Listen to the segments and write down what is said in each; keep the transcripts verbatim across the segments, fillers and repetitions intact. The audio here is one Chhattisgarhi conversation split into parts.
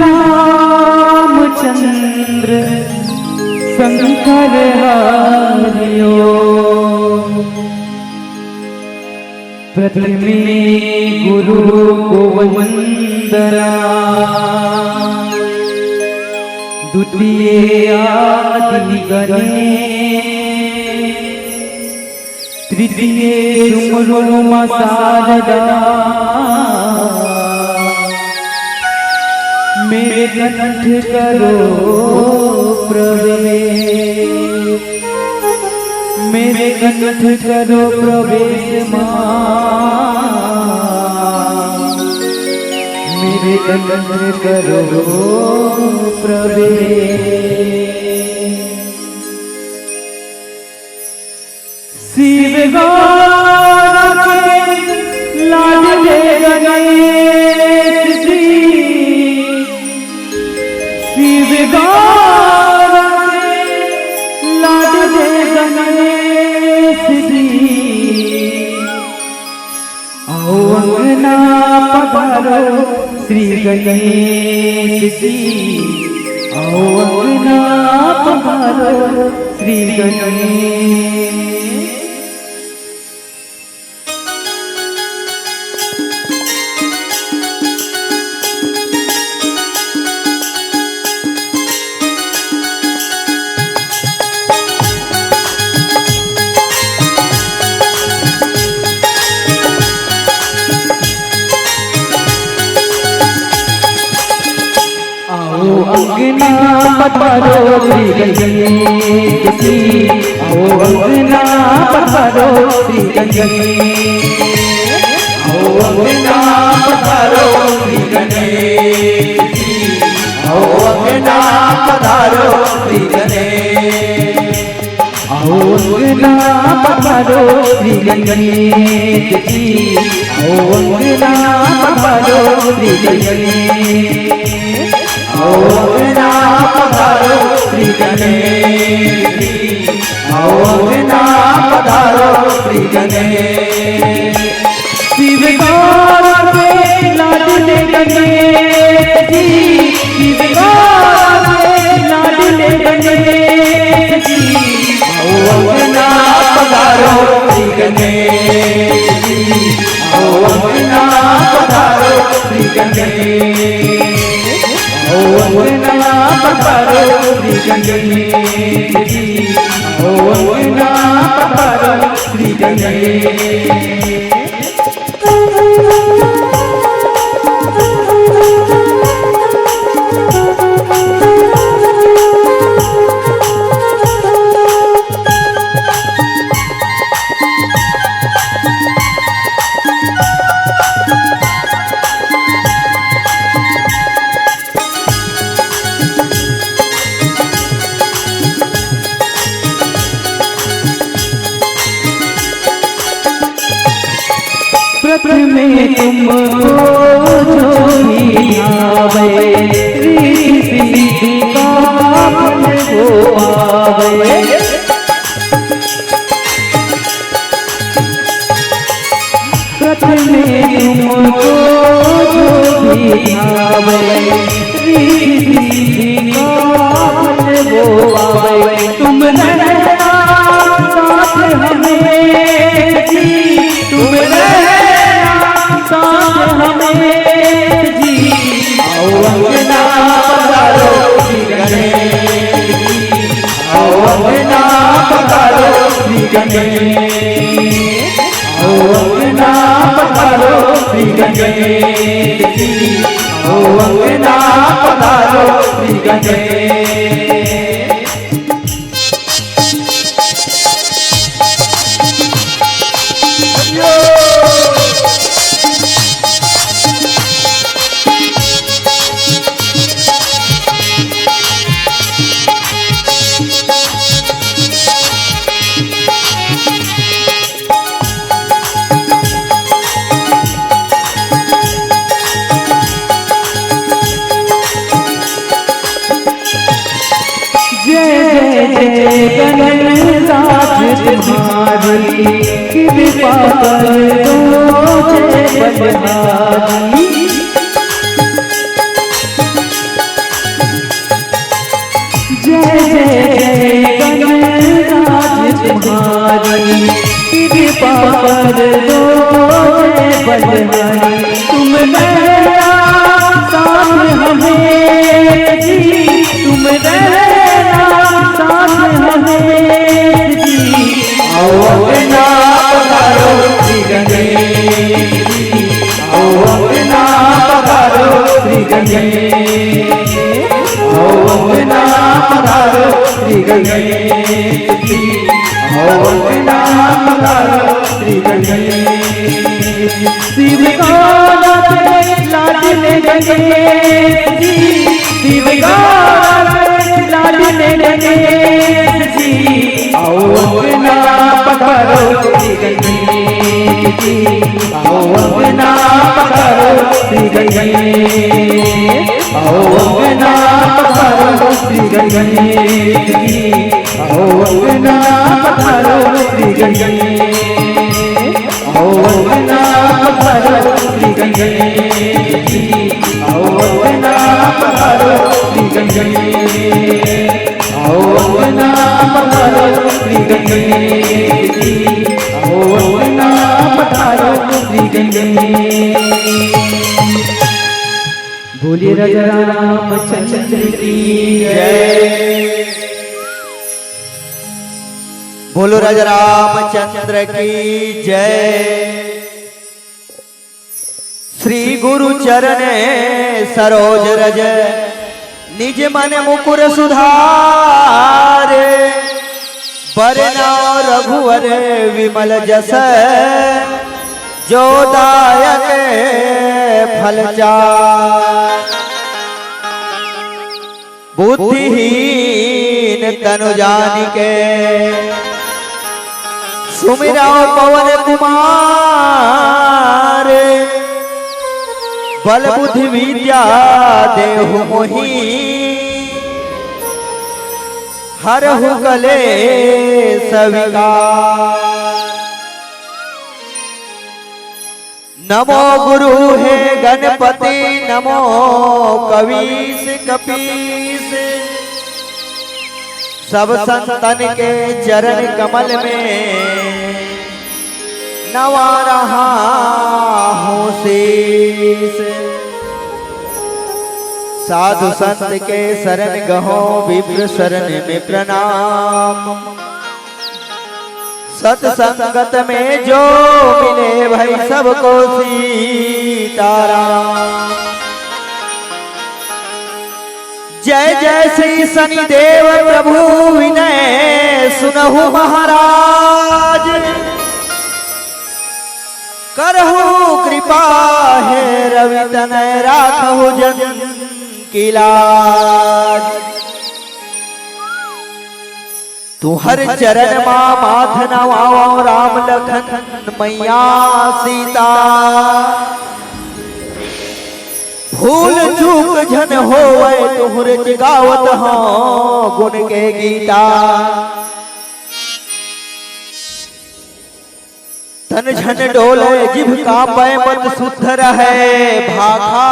रामचंद्र शंकर हरिओ। प्रथमे गुरु को वंदना, द्वितीये आदि गणेश, तृतीये सुमरुम शारदा, मेरे कंठ करो प्रवेश, मेरे कंठ करो प्रवेश माँ, मेरे कंठ करो प्रवेश। शिव गौर के लाडले गणेश जी, शिव गौर के लाडले गणेश जी, आओ अंगना पधारो श्री गणेश जी, आओ अंगना पधारो श्री गणेश। आओ अंगना पधारो श्री गणेश जी, आओ अंगना पधारो श्री गणेश, आओ अंगना पधारो श्री गणेश जी, आओ अंगना पधारो श्री गणेश। आओ अंगना पधारो श्री गणेश जी, आओ अंगना पधारो श्री गणेश, आओ अंगना पधारो श्री गणेश जी, आओ अंगना पधारो श्री गणेश। शिव गौर के लाडले गणेश जी, शिव गौर के लाडले गणेश जी, आओ अंगना पधारो श्री गणेश जी, आओ अंगना पधारो श्री गणेश, आओ अंगना पधारो श्री गणेश जी, आओ अंगना पधारो श्री गणेश। प्रथमे तुमको जो भी भावे, रिद्धि सिद्धि का फल वो पावे। प्रथमे तुमको जो भी भावे, रिद्धि सिद्धि का फल वो पावे। तुम रहना साथ हमें जी, तुम रहना साथ हमें जी। आओ अंगना पधारो श्री गणेश जी, आओ अंगना पधारो श्री गणेश, आओ अंगना पधारो श्री गणेश जी, आओ अंगना पधारो श्री गणेश। जय जय जय गणराज तुम्हारी, कृपा कर दो जय बलहारी। जय जय गणराज तुम्हारी, कृपा कर दो जय बलहारी। तुम रहना साथ हमें जी, तुम रहना साथ हमें जी। आओ अंगना पधारो श्री गणेश जी, आओ अंगना पधारो श्री गणेश। आओ अंगना पधारो श्री गणेश जी, आओ अंगना पधारो श्री गणेश। शिव गौरा के लाडले गणेश जी, शिव गौरा के लाडले गणेश जी। आओ अंगना पधारो श्री गणेश जी, आओ अंगना पधारो श्री गणेश, आओ अंगना पधारो श्री गणेश जी, आओ अंगना पधारो श्री गणेश, आओ अंगना पधारो श्री गणेश जी, आओ अंगना पधारो श्री गणेश। आओ अंगना पधारो श्री गणेश जी, आओ अंगना पधारो श्री गणेश। बोलिए राजा रामचंद्र की जय। बोलो राजा रामचंद्र की जय। श्री गुरु चरण सरोज रज, निज मन मुकुर सुधारे। बरनउँ रघुवर विमल जस, जो दायक फल चार। बुद्धिहीन तनु जानिके सुमिरउँ पवन कुमार। बल बुद्धि विद्या देहु मोहि, हरहु कलेस विकार। नमो गुरु हे गणपति, नमो कवीस कपीस। सब संतन के चरण कमल में नवा रहा हूँ शीश। साधु संत के शरण गहो, विप्र शरण में प्रणाम। सत्संगत में जो मिले भाई सबको सीताराम। जय जय श्री शनिदेव प्रभु विनय सुनहु महाराज। करहु कृपा हे रवि तनय राखहु जन की लाज। तुहर चरण मा माथ नवावं राम लखन मैया सीता। भूल चूक झन होवय तुहरे गावत हौं गुण के गीता। तन झन डोले जिभ कांपय मत सुद्ध रहय भाखा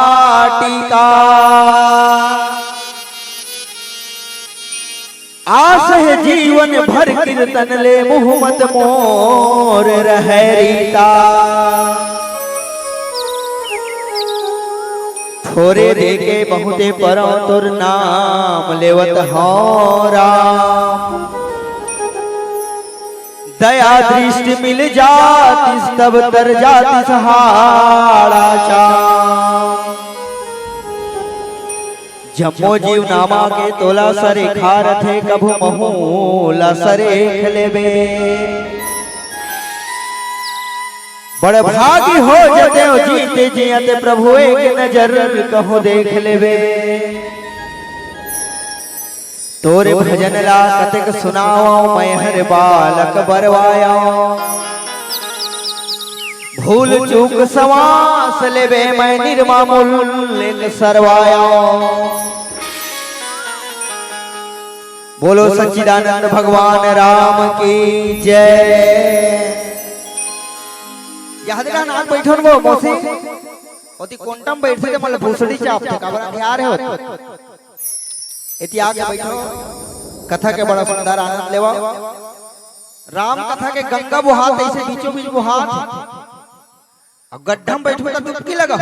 टीका। आस हे जीवन भर कीर्तन ले मुँह मत मोर रहय रीता। थोरे देके बहुते परौं तोर नाम लेवत हौं राम। दया दृष्टि मिल जातिस तब तर जातिस हाड़ा चाम। जम्मो जीव नामा के तोला सरेखा रथे, कभू महू ला सरेख लेबे। बड़ भागी हो जतेव जीते जियत प्रभु एक नजर कहूँ देख लेबे। तोरे भजन ला कतेक सुनावं, मैं हर बालक बरवायं। भूल चूक सवास लेबे, मैं निरमा मुल्लेक सरवायं। बोलो सच्चिदानंद भगवान राम की जय। याद रहा नाम बैठन वो मौसी, ओती कोंटम बैठे थे, मतलब भूसड़ी चाप थे, काबर ध्यान है होत। एती आके बैठो। कथा के बड़ा सुंदर आनंद लेवा। राम कथा के गंगा बोहात, ऐसे बीचों बीच बोहात। अब गड्ढा में बैठो तो डुबकी लगा,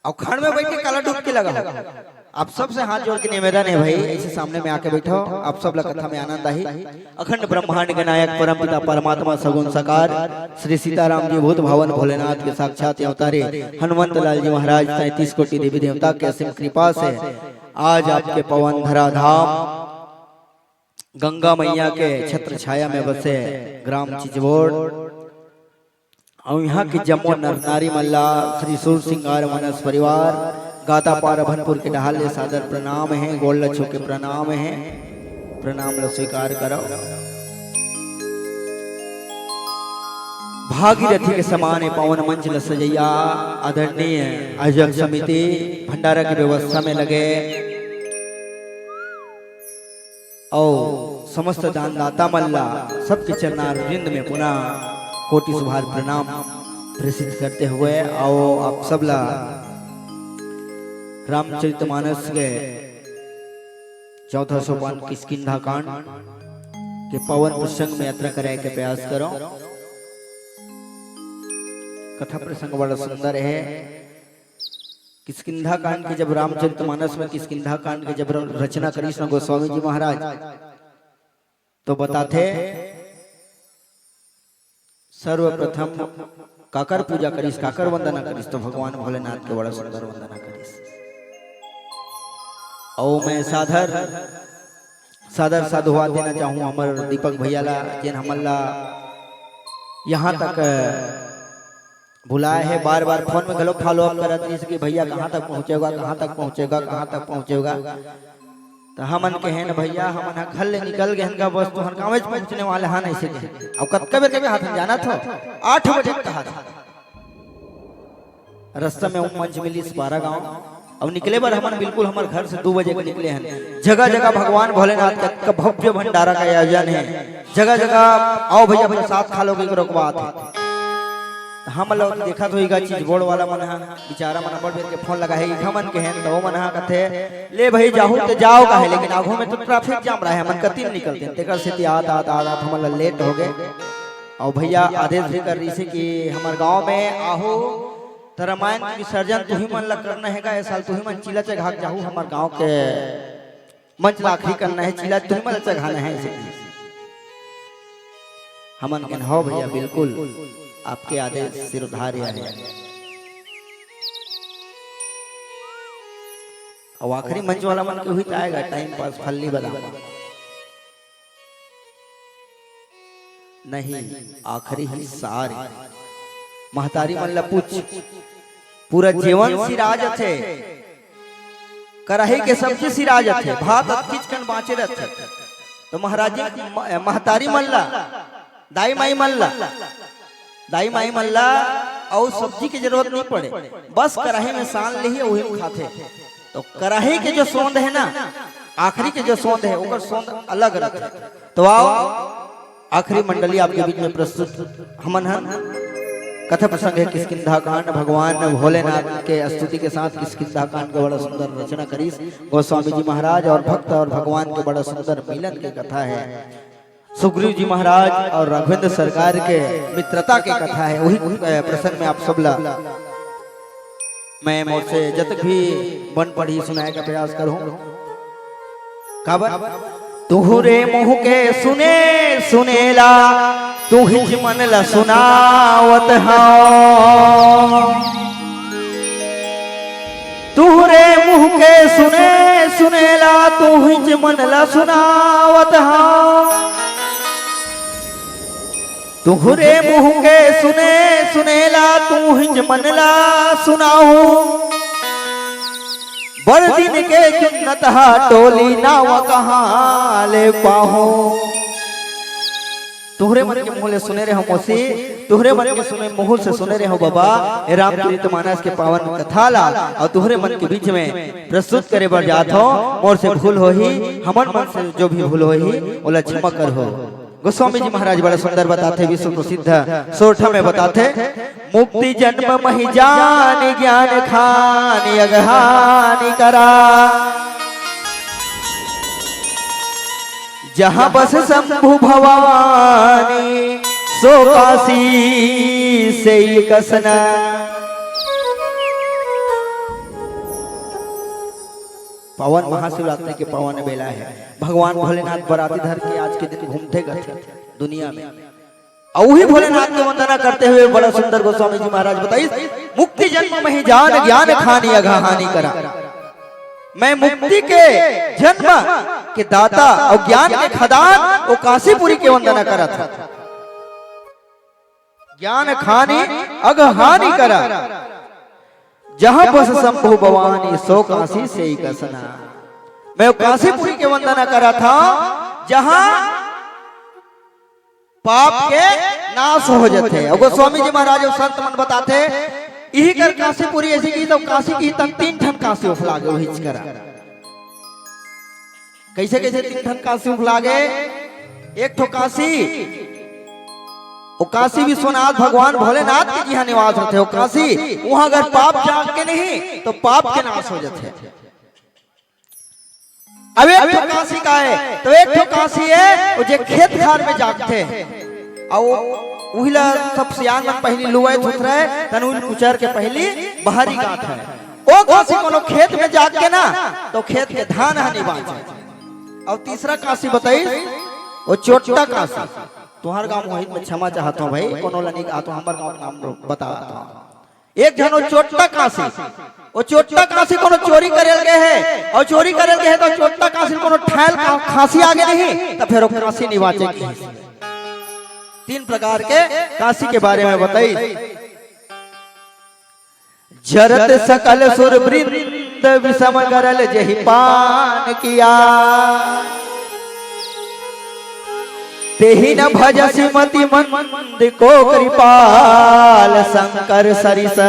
अब खड़ में बैठ के काला डुबकी लगा। आप सबसे हाथ जोड़ के निवेदन है भाई, ऐसे सामने में आके बैठो, आप सब ला कथा में आनंद आही। अखंड ब्रह्मांड के नायक परम पिता परमात्मा सगुण साकार श्री सीताराम जी भूत भावन भोलेनाथ के साक्षात अवतारे हनुमंत लाल जी महाराज सैंतीस कोटि देवी देवता के असीम कृपा से आज आपके पवन धरा धाम गंगा मैया के छत्र छाया में बसे ग्राम चिचबोड़ अउ इहाँ के जम्मो नर नारी मन ला श्री सूर सिंगार मानस परिवार गातापार अभनपुर के डहार ले सादर प्रणाम हे, गोड़ ल छू के प्रणाम हे, प्रणाम ल स्वीकार करो। भागीरथी के समान ए पावन मंच ल सजइया आदरणीय आयोजक समिति भंडारा के व्यवस्था में लगे अउ समस्त दानदाता मन ला सबके चरणारविंद में पुनः कोटि सुभार प्रणाम प्रेषित करते हुए अउ आप सब ला रामचरितमानस के चौथा सोपान किष्किंधा कांड के पावन प्रसंग में यात्रा कराए के प्रयास करो। कथा प्रसंग बड़ा सुंदर है। किष्किंधा कांड के जब रामचरितमानस में किष्किंधा कांड के जब रचना करिस न गोस्वामी जी महाराज, तो बताथे सर्वप्रथम काकर पूजा करिस, काकर वंदना करिस, तो भगवान भोलेनाथ के बड़ा सुंदर वंदना करिस। अउ मैं सादर सादर साधुवाद देना चाहूँ हमर दीपक भैया ला, जेन हमन ला यहाँ तक बुलाए हे। बार बार फोन में घलो फॉलो अप करत रहिस कि भैया कहाँ तक पहुँचेगा, कहाँ तक पहुँचेगा, कहाँ तक पहुँचेगा। तो हमन कहेन भैया, हमन ह घर ले निकल गए हन का, बस तुहर गाँव पहुँचने वाले हन, ऐसे कहे। अब कतका बेर के हाथ में जाना था, आठ बजे कहा था। रस्ता में वो मंच मिलिस पारा गांव। अब निकले बर हमन बिल्कुल हमर घर से दू बजे के निकले हन। जगह जगह भगवान भोलेनाथ का, का भव्य भंडारा का आयोजन है। जगह जगह आओ भैया प्रसाद खा लो के रोकवात है। हम लोग देखत होइगा चिचबोड़ वाला मन हा, बेचारा मन बड़ बेर के फोन लगा है, इखा मन के हैं तो वो मन हा कथे, ले भाई जाहू तो जाओ का है, लेकिन आगू में तो ट्रैफिक जाम रहा है, मन कतिन निकलते हैं, तेकर सेती आत आत आत आत हमन ला लेट हो गए। अउ भैया आदेश भी कर रहिसे कि हमर गांव में आहू त रामायण के विसर्जन तुही मन ला करना हे गा, ए साल तुही मन चीला चघा के जाहू, हमर गांव के मंच ला आखिरी करना हे, चीला तुही मन ला चघाना हे। ऐसे हमन के हो भैया, बिल्कुल आपके आदेश शिरोधार्य है। अउ आखिरी मंच वाला मन के हुई त आएगा टाइम पास फल्ली बदाम। नहीं, आखिरी ही सार। महतारी मन ला पूछ, पूरा जीवन सिराज अथे, कराही के सब्जी सिराज अथे, भात अतकिच कन बाँचे रथे। तो महाराज जी, म-, महतारी मन ला, दाई माई मन ला, दाई माई मन ला अउ सब्जी के जरूरत नहीं पड़े, बस कराही में सान लेही, वही में खाथे। तो कराही के जो सोंध है ना, आखिरी के जो सोंध है, ओकर सोंध अलग रथे। तो आओ, आखिरी मंडली आपके बीच में प्रस्तुत हमन हन। कथा प्रसंग है किष्किंधा कांड, भगवान भोलेनाथ के स्तुति के साथ किष्किंधा कांड के बड़ा सुंदर रचना करिस गोस्वामी जी महाराज और भक्त और भगवान के बड़ा सुंदर मिलन के कथा है। सुग्रीव जी महाराज और राघवेंद्र सरकार के मित्रता के कथा है, वही, अ, प्रसंग में आप सब ला मैं मोर से जतक भी बन पढ़ी सुनाए का प्रयास करूँ। काबर? तुहरे मुँह के सुने सुनेला, तुहिच मन ला सुनावत हँव। तुहरे मुँह के सुने सुनेला, तुहिच मन ला सुनावत हँव। तुहरे मुँह के सुने सुनेला, तुहिच मन ला सुनाहूँ। बड़ दिन के चुन्नत हा टोली नाव कहाँ ले पाहूँ। तुहरे मन के मुँह ले सुने रहे हो मौसी, तुहरे मन के सुने मुँह से सुने रहे हो बाबा, ए रामचरित मानस के पावन कथा ला, अउ तुहरे मन के बीच में प्रस्तुत करे बर जात हो। मोर से भूल होही, हमन मन से जो भी भूल होही, ओला क्षमा कर हो। गोस्वामी जी महाराज बड़ा सुंदर बताथे विश्व प्रसिद्ध सोरठा में बताथे, मुक्ति जन्म महि जानि ज्ञान खानि अगहानि करा। जहाँ बस शंभु भवानी, सो काशी से ही कसना। पावन महाशिवरात्रि के पावन बेला हे। भगवान भोलेनाथ बराती धर के आज के दिन घूमथे गथे दुनिया में। अउ उही भोलेनाथ के वंदना करते हुए बड़ा सुंदर गोस्वामी जी महाराज बताइस, मुक्ति जन्म महि जान, ज्ञान खानि अघा हानि करा। मैं मुक्ति के जन्म के दाता अउ ज्ञान के खदान ओ काशीपुरी के वंदना करत हँव। ज्ञान खानि अघा हानि करा, जहाँ बस शंभु भवानी सो काशी से ही कसना। मैं ओ काशीपुरी के वंदना करत हँव, जहाँ पाप के नाश हो जथे। अउ गोस्वामी जी महाराज अउ संत मन बताथे, इही कर काशीपुरी अइसे कि तो काशी के तन तीन ठन काशी उफला गे उहीच करा। कइसे कइसे तीन ठन काशी उफला गे? एक ठो काशी, ओ काशी विश्वनाथ भगवान भोलेनाथ के जिहाँ निवास रथे, ओ काशी, उहाँ अगर पाप जाग गे नहीं तो पाप के नाश हो जथे। अब एक ठो काशी का हे, तो एक ठो काशी हे, ओ जे खेत खार में जागथे। अउ उही ला सब सियान मन पहिली लुवय थुथरय, तन उही कुचर के पहिली बहरी गात हे। ओ काशी कोनो खेत में जाग गे ना, तो खेत के धान ह नइ बाँचे। अउ तीसरा काशी बताइस, ओ चोट्टा काशी। तुँहर गाँव मोहित में क्षमा चाहत हँव भाई, कोनो ला नइ कहत हँव, हमर गाँव के नाम बतावत हँव। एक झन ओ चोट्टा काशी, ओ चोट्टा काशी कोनो चोरी करे ल गे हे, अउ चोरी करे ल गे हे त चोट्टा काशी कोनो ठायल का खाँसी आ गे नहीं, त फेर ओ काशी नइ बाँचे किहिस। तीन प्रकार के काशी के बारे में बताइस। जरत सकल सुर वृंद विषम गरल जेहि पान किया। तेहि न भजसि मति मंद को कृपाल शंकर सरिस।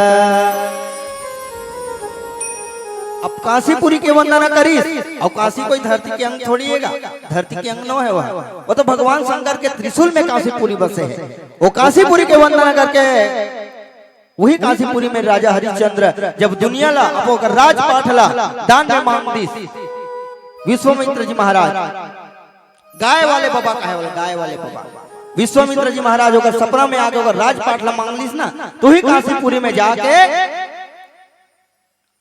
अब काशीपुरी के वंदना करिस, अउ काशी कोई धरती के अंग थोड़ी हे गा, धरती के अंग नो हे वह, वो तो भगवान शंकर के त्रिशूल में काशीपुरी बसे हे। ओ काशीपुरी के वंदना करके उही काशीपुरी में राजा हरिश्चंद्र जब दुनिया ला, अब ओकर राजपाट ला दान में मांग दिस विश्वामित्र जी महाराज, गाय वाले बाबा कहे वाले, गाय वाले बाबा, विश्वामित्र जी महाराज ओकर सपना में आके ओकर राजपाट ला मांग लिस ना, तो उही काशीपुरी में जाके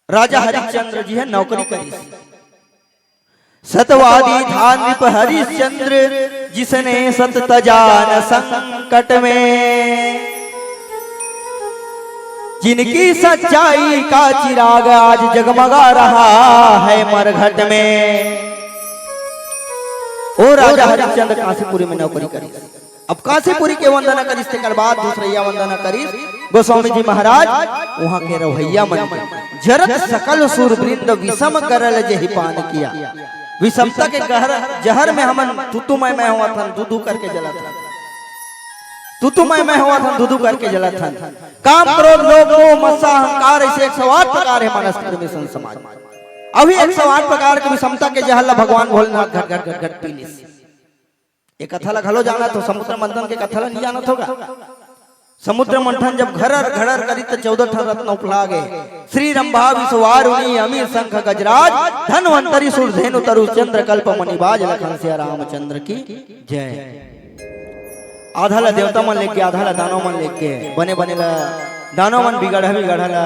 राजा हरिश्चंद्र जी हे नौकरी करिस। सतवादी था नृप हरिश्चंद्र, जिसने सत तजा न संकट में। जिनकी सच्चाई का चिराग आज जगमगा रहा है मरघट में। ओ राजा हरिश्चंद्र काशीपुरी में नौकरी करिस। अब काशीपुरी के वंदना करिस, तेकर बाद दूसरइया वंदना करिस गोस्वामी जी महाराज, उहाँ के रहइया मन के। जरत सकल सुर वृंद विषम गरल जेहि पान किया। विषमता के गहर, जहर में हमन तू तू मैं मैं होवत हन, दू दू करके जलत हन। तू तू मैं मैं होवत हन, दू दू करके जलत हन। काम, क्रोध, लोभ, मोह, मत्सर, अहंकार, अइसे एक सौ आठ प्रकार हे मानस के में संत समाज। अभी एक सौ आठ प्रकार के विषमता के जहर ला भगवान भोलेनाथ घट घट घट घट पी लिस। ए कथा ला घलो जानत हो, समुद्र मंथन के कथा ला नइ जानत हो गा? समुद्र मंथन जब घरर घरर करिस त चौदह ठन रत्न उफला गे। श्री रंभा विषवारुणी अमी शंख गजराज, धन्वंतरी सुरधेनु तरु चंद्र कल्प मणि बाज, लखन सिया रामचंद्र की जय। आधा ला देवता मन लेके, आधा ला दानव मन लेके, बने बने ला दानव मन, बिगड़हा बिगड़हा ला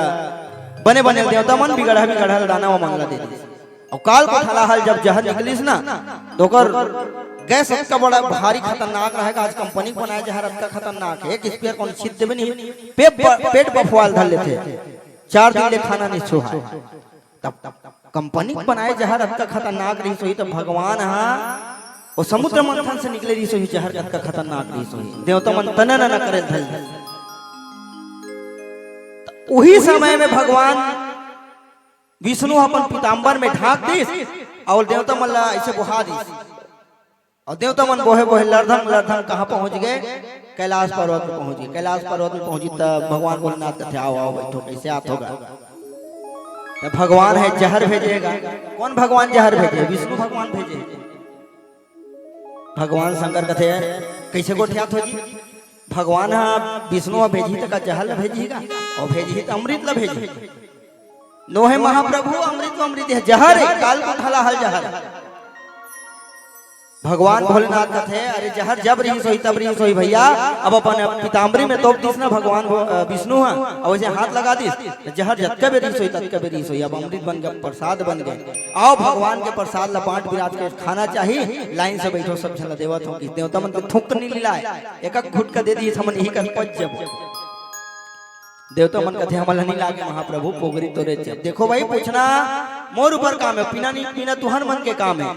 बने बने ला देवता मन, बिगड़हा बिगड़हा ला दानव मन ला दे दिस। अउ काल कोठा ला हल जब जहर निकलिस ना, तो ओकर गैस अतका बड़ा भारी खतरनाक रहे गा। आज कंपनी के बनाए जहर अतका खतरनाक हे, एक स्प्रे कोनो छींट देबे नहीं, पेट ब-, पेट बफवाल धर लेथे, चार दिन ले खाना नहीं छुहाय। तब कंपनी के बनाए जहर अतका खतरनाक रहिस होही, तब भगवान हा ओ समुद्र मंथन से निकले रहिस होही, जहर अतका खतरनाक रहिस होही, देवता मन तनन न करे धर ले। उही समय में भगवान विष्णु ह अपन पीताम्बर में ढांक दिस अउ देवता मन ला अइसे बोहा दिस। अउ देवता मन बोहे बोहे लरधन लरधन कहाँ पहुंच गे? कैलाश पर्वत में पहुंच गे। कैलाश पर्वत में पहुंचिस त भगवान भोलेनाथ कथे, "आओ, आओ, बइठो, कइसे आत हो गा?" त भगवान ह जहर भेजे गा। कोन भगवान जहर भेजे? विष्णु भगवान भेजे। भगवान शंकर कथे, "कइसे गोठियात हो जी? भगवान ह विष्णु ह भेजही त का जहर ल भेजही गा? अउ भेजही त अमृत ल भेजही।" नो हे महाप्रभु, अमृत तो अमृत हे, जहर हे, काल कोठा ला हल जहर हे। भगवान भोलेनाथ कथे, "अरे, जहर जब रिहिस होही, तब रिहिस होही भैया, अब अपन पीताम्बरी में तोप दिस ना भगवान भो-, अ, विष्णु ह, अउ वइसे हाथ लगा दिस, त जहर जतका बेर रिहिस होही, ततका बेर रिहिस होही, अब अमृत बन गे, प्रसाद बन गे, आओ भगवान के प्रसाद ला बांट बिराज के खाना चाही, लाइन से बइठो, सब झन ला देवत हों," कि देवता मन के थूक नइ लिलाय, एक एक घुटका दे दिस, हमन इही कर पच जबो। देवता मन कथे, "हमन ला नइ लागे महाप्रभु, पोगरी तोरे जब।" देखो भाई, पूछना मोर ऊपर काम हे, पीना नइ पीना तुहर मन के काम हे।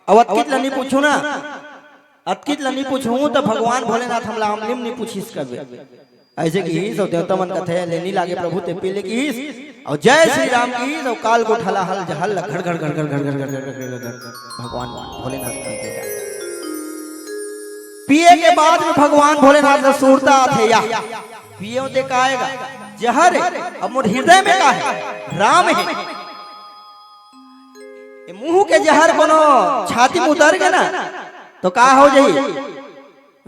अउ अतकित ला नइ पूछहूं ना, अतकित ला नइ पूछहूं त भगवान भोलेनाथ हमला आमलिम नइ पूछिस कबे। अइसे किहिस अउ देवता मन कथे, "ले नइ लागे प्रभु, तें पी ले," किहिस। अउ जय श्री राम किहिस अउ काल गोठा ला हल जहर ला घड़ घड़ घड़ घड़ घड़ घड़ घड़ घड़ घड़ घड़ भगवान भोलेनाथ पी गे। पिए के बाद में भगवान भोलेनाथ ला सुरता आथे, या पिए ते का हे गा, जहर हे, अब मोर हृदय में का हे, राम हे। ए मुंह के जहर कोनो छाती में उतर गे ना, तो का हो जाही?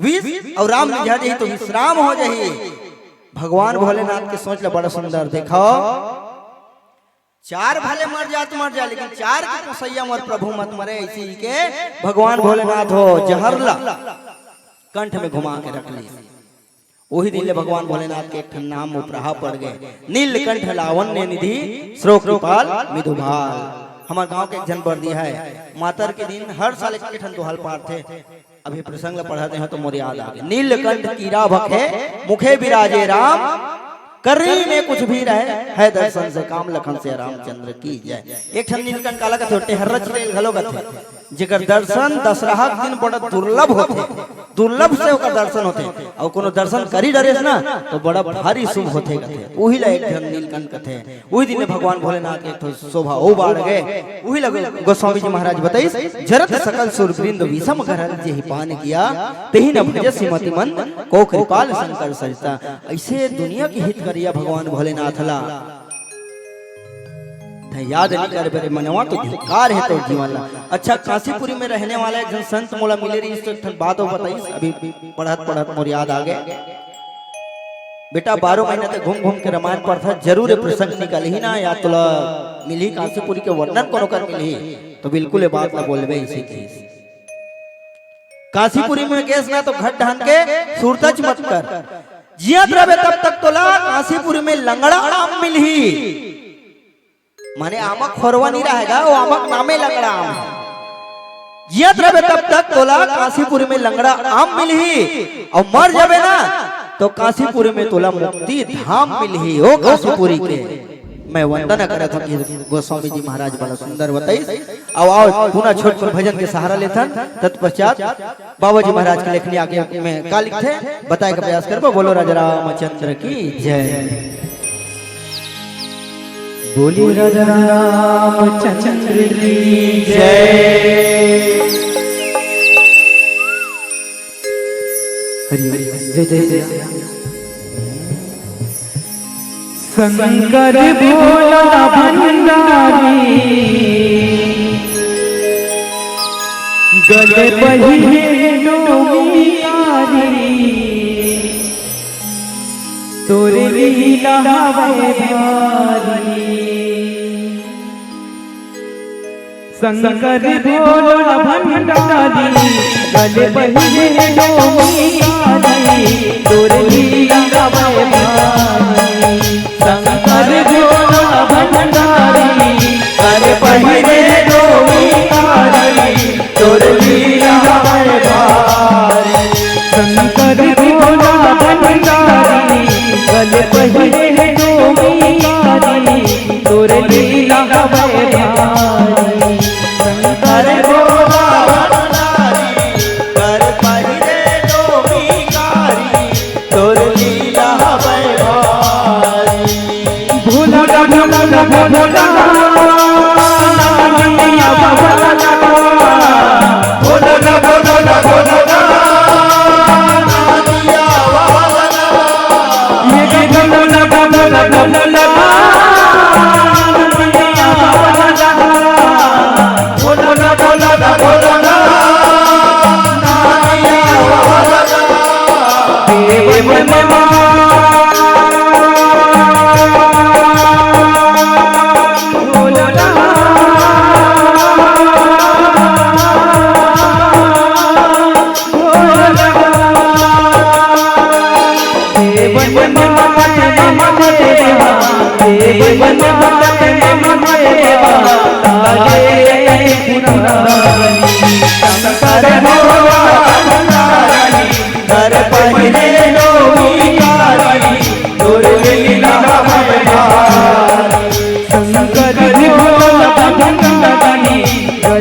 विष। अउ राम में जहर जाही, तो विश्राम हो जाही। भगवान भोलेनाथ के सोच ला बड़ा सुंदर, देखो, चार भले मर जात मर जा, लेकिन चार के पोसैया मोर प्रभु मत मरे, अइसे ही के भगवान भोलेनाथ हो जहर ला कंठ में घुमा के रख ली। ओही दिन ले भगवान भोलेनाथ के एक ठन नाम उपराहा पड़ गे, नीलकंठ लावण्य निधि श्रोक कृपाल मिधुभाल। हमर गांव के एक झन बरदी हे, मातर के दिन हर साल एक ठन दोहा ल पारथे। अभी प्रसंग ल पढ़त हे तो मोर याद आ गे, "नीलकंठ कीरा भखे मुखे बिराजे राम, करनी में कुछ भी रहे, है दर्शन से काम, लखन से रामचंद्र की जय।" एक ठन नीलकंठ काला कथे, टेहर्रा चिरई घलो कथे, जेकर दर्शन दशहरा के दिन बड़ा दुर्लभ होथे, दुर्लभ से ओकर दर्शन होथे, अउ कोनो दर्शन करी डरेस ना, तो बड़ा भारी शुभ होथे कथे, उही ला एक ठन नीलकंठ कथे। उही दिन ले भगवान भोलेनाथ के एक ठो शोभा अउ बाढ़ गे। उही ला गोस्वामी जी महाराज बताइस, "जरत सकल सुर वृंद विषम घरल, जेहि पान किया तेहि न भजसि मति मंद, को कृपाल शंकर सरिता।" अइसे दुनिया के हित करिया भगवान भोलेनाथ ला तैं याद नइ करबे रे मनवा, तो धिक्कार हे तोर जीवन ला। अच्छा, काशीपुरी में रहने वाला एक झन संत मोला मिले रहिस, तो एक ठन बात अउ बताइस, अभी पढ़त पढ़त मोर याद आ गे। बेटा, बारह महीना तक घूम घूम के रामायण पढ़था, जरूर ये प्रसंग निकलही ना, या तोला मिलही, काशीपुरी के वर्णन कोनो कर मिलही, तो बिल्कुल ये बात ला बोलबे, अइसे कहिस। काशीपुरी में गेस ना तो घट ढान के सुरतच मत कर। जियत रबे तब तक तोला काशीपुरी में लंगड़ा आम मिलही। माने आमा खोरवा नइ रहय गा, वो आमा के नामे लंगड़ा आम हे। जियत रबे तब तक तोला काशीपुरी में लंगड़ा आम मिलही, अउ मर जाबे ना तो काशीपुरी में तोला मुक्ति धाम मिलही। ओ काशीपुरी के मैं वंदना करत हंव कि गोस्वामी जी महाराज बड़ा सुंदर बताइस। अउ आओ पुनः छोट छोट भजन के सहारा लेथन, तत्पश्चात बाबा जी महाराज के लेखनी आगे में का लिखथे, बताए के प्रयास करबो। बोलो राजा रामचंद्र की जय। बोलिए राजा रामचंद्र की जय। हरि हरि जय जय जय। शंकर भोला भंडारी, गले पहिरे नोमी कारी, तोरे लीला हवे भारी। शंकर भोला भंडारी, गले पहिरे नोमी कारी, तोरे लीला हवे भारी। शंकर भोला भंडारी, गले पहिरे नोमी कारी, तोरे लीला हवे भारी। शंकर भोला भंडारी, गले पहिरे नोमी कारी, तोरे लीला हवे भारी। शंकर भोला भंडारी, गले पहिरे नोमी कारी, तोरे लीला हवे भारी।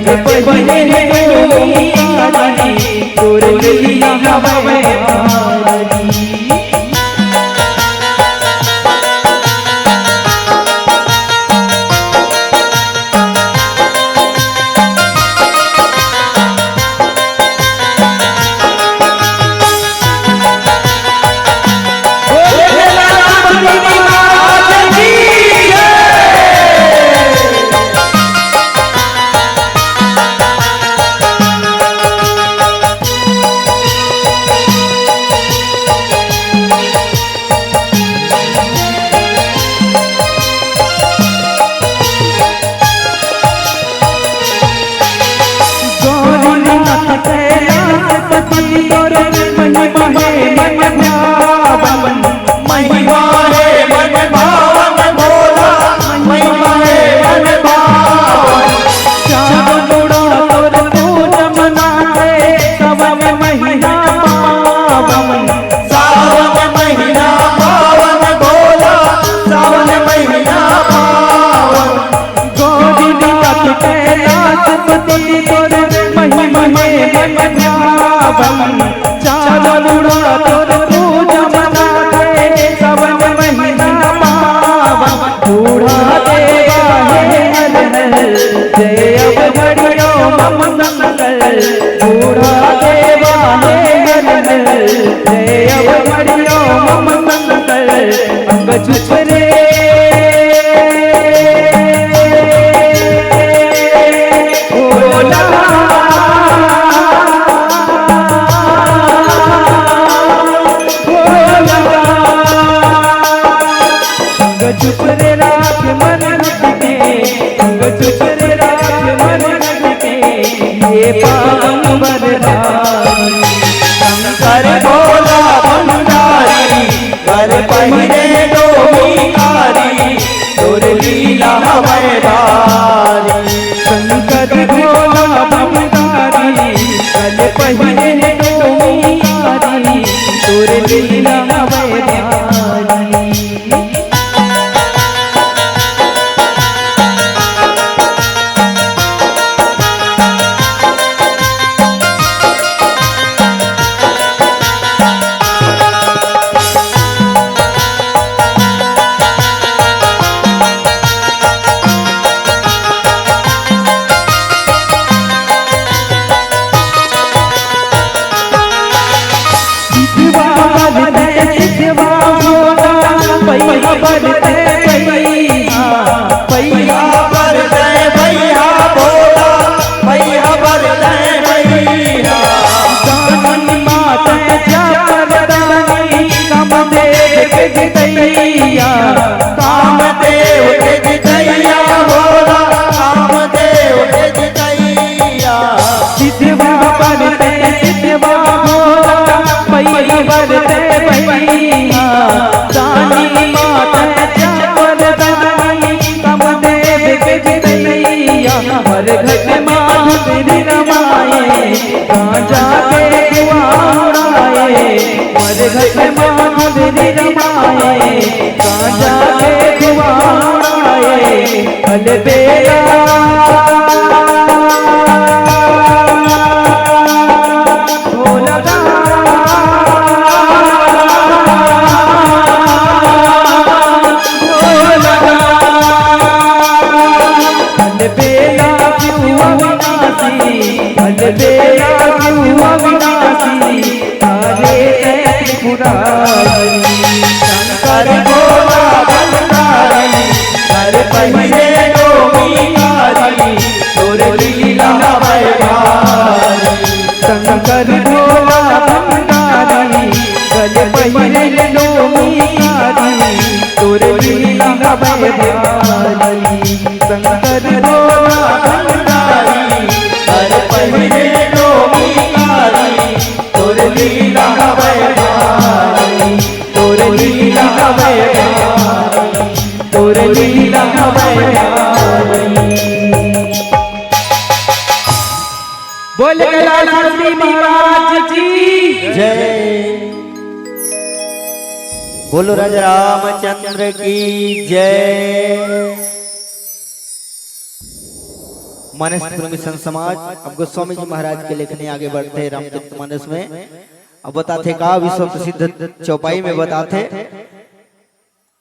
पहिले डोली काली, तोर लीला हवय भारी। बोल कैलाश पति महाराज की जय। बोलो राजा रामचंद्र की जय। मानस प्रेमी संत समाज, अब गोस्वामी जी महाराज के लेखनी आगे बढ़थे रामचरित मानस में। अब बताथे का विश्व प्रसिद्ध चौपाई में बताथे,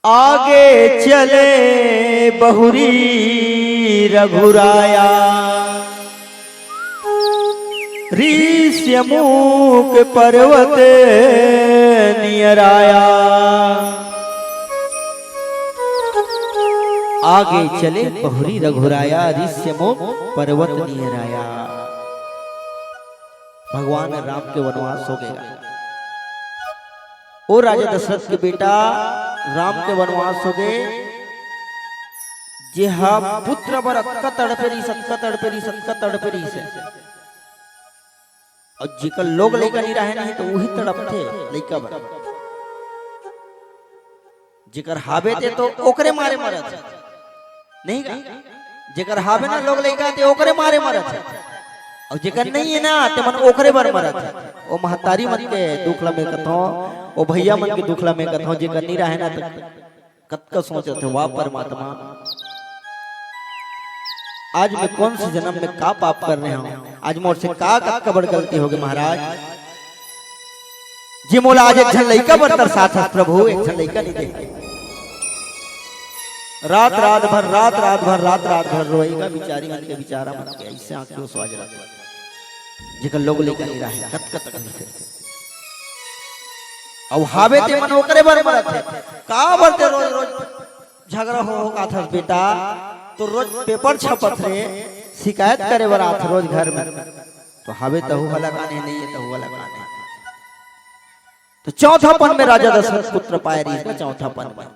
आगे चले बहुरी रघुराया, ऋष्य मुख पर्वत नियराया। आगे चले बहुरी रघुराया, ऋष्य मुख पर्वत नियराया। भगवान राम के वनवास हो गया। ओ राजा दशरथ के बेटा, राम के वनवास हो गए, जे हा पुत्र बर अतका तड़पे रहिस, अतका तड़पे रहिस, अतका तड़पे रहिस हे। अउ जेकर लोग लइका नइ राहय नहीं, तो उही तड़पथे लइका बर। जेकर हाबे ते तो ओकरे मारे मरत हे, नहीं का? जेकर हाबे ना लोग लइका ते ओकरे मारे मरत हे, अउ जेकर नहीं हे ना ते मन ओकरे बर मरत हे। ओ महतारी मन के दुख ला मैं कथों, ओ भैया मन के दुख ला मैं कथों, जेकर नहीं राहय ना ते कतका सोचत हे, वाह परमात्मा, आज मैं कौन से जन्म में का पाप कर रहे हूँ, आज मोर से का कतका बड़ गलती हो गई महाराज। जे मोला आज एक झन लइका बर तरसात हस प्रभु, एक झन लइका नहीं दे। रात रात भर, रात रात भर, रात रात भर रोएगा बिचारी मन के, बिचारा मन के ऐसे आंखी ओसवा जला, जेकर लोग लइका नहीं राहय, कतका तकलीफ हे। अउ हाबे ते मन ओकरे बर मरत हे, का बर ते रोज रोज झगड़ा हो हो काथस बेटा, तो रोज पेपर छपत रे, शिकायत करे बर आथ रोज घर में। तो हाबे तहु वाला काने, नहीं हे तहु वाला काने। तो चौथापन में राजा दशरथ पुत्र पाए रहिस ना, चौथापन में।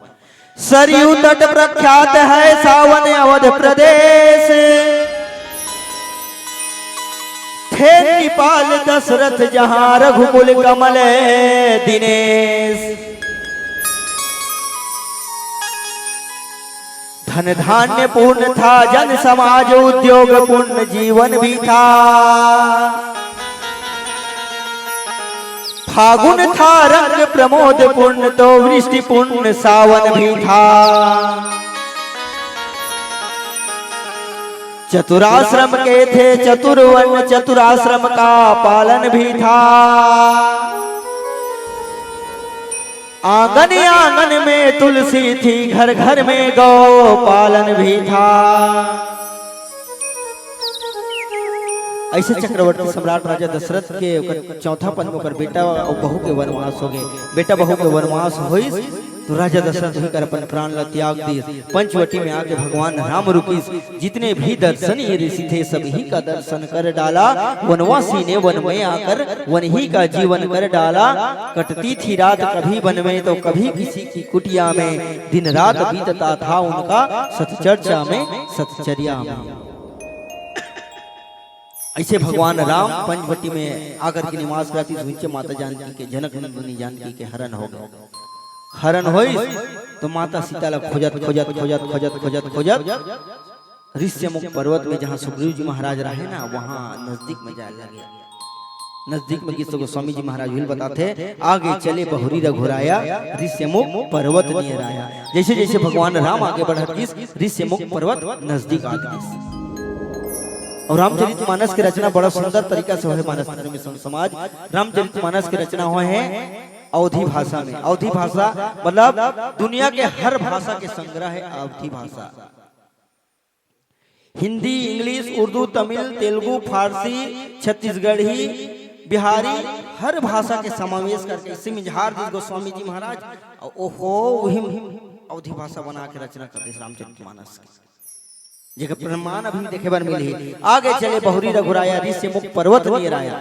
सरयू तट प्रख्यात है सावन अवध प्रदेश, थे नृपाल दशरथ जहाँ रघुकुल कमल दिनेश। धन धान्य पूर्ण था, जन समाज उद्योग पूर्ण जीवन भी था। फागुन था रंग प्रमोद पूर्ण, तो वृष्टि पूर्ण सावन भी था। चतुराश्रम के थे चतुर्वन, चतुराश्रम का पालन भी था। आंगन आंगन में तुलसी थी, घर घर में गौ पालन भी था। ऐसे चक्रवर्ती सम्राट राजा दशरथ के ओकर चौथा पन में ओकर बेटा अउ बहू के वनवास हो गए। बेटा बहू के वनवास होइस तो राजा दशरथ भी कर अपन प्राण ला त्याग दिस। पंचवटी में आके भगवान राम रुकिस। जितने भी दर्शनीय ऋषि थे, सभी का दर्शन कर डाला। वनवासी ने वन में आकर वन ही का जीवन कर डाला। कटती थी रात कभी वन में तो कभी किसी की कुटिया में। दिन रात बीतता था उनका सतचर्चा में, सतचर्या में। ऐसे भगवान राम पंचवटी में आकर के निवास करती हुई माता जानकी के, जनक नंदिनी जानकी के हरण हो गए। हरण होइस तो माता सीता ला खोजत, खोजत, खोजत, खोजत, खोजत, खोजत ऋष्यमुख पर्वत में, जहाँ सुग्रीव जी महाराज रहे ना, वहाँ नजदीक में जाए लगे। नजदीक में गिस तो गोस्वामी जी महाराज भी बताते, आगे चले बहुरी रघुराया, ऋष्यमुख पर्वत नियर आया। जैसे जैसे भगवान राम आगे बढ़त गिस, ऋष्यमुख पर्वत नजदीक आ गिस। अउ रामचरित मानस के रचना बड़ा सुंदर तरीका से होय। मानस प्रेमी संत समाज, रामचरित मानस के रचना होय हे अवधी भाषा में। अवधी भाषा मतलब दुनिया के हर भाषा के संग्रह हे अवधी भाषा। हिंदी, इंग्लिश, उर्दू, तमिल, तेलुगु, फारसी, छत्तीसगढ़ी, बिहारी, हर भाषा के समावेश करके इसे मिंजहार दिस गोस्वामी जी महाराज। अउ ओहो, उही अवधी भाषा बना के रचना कर दिस रामचरित मानस के। जेकर प्रमाण अभी देखे बर मिलही। आगे चले बहुरी रघुराया, ऋष्यमुख पर्वत नियर आया।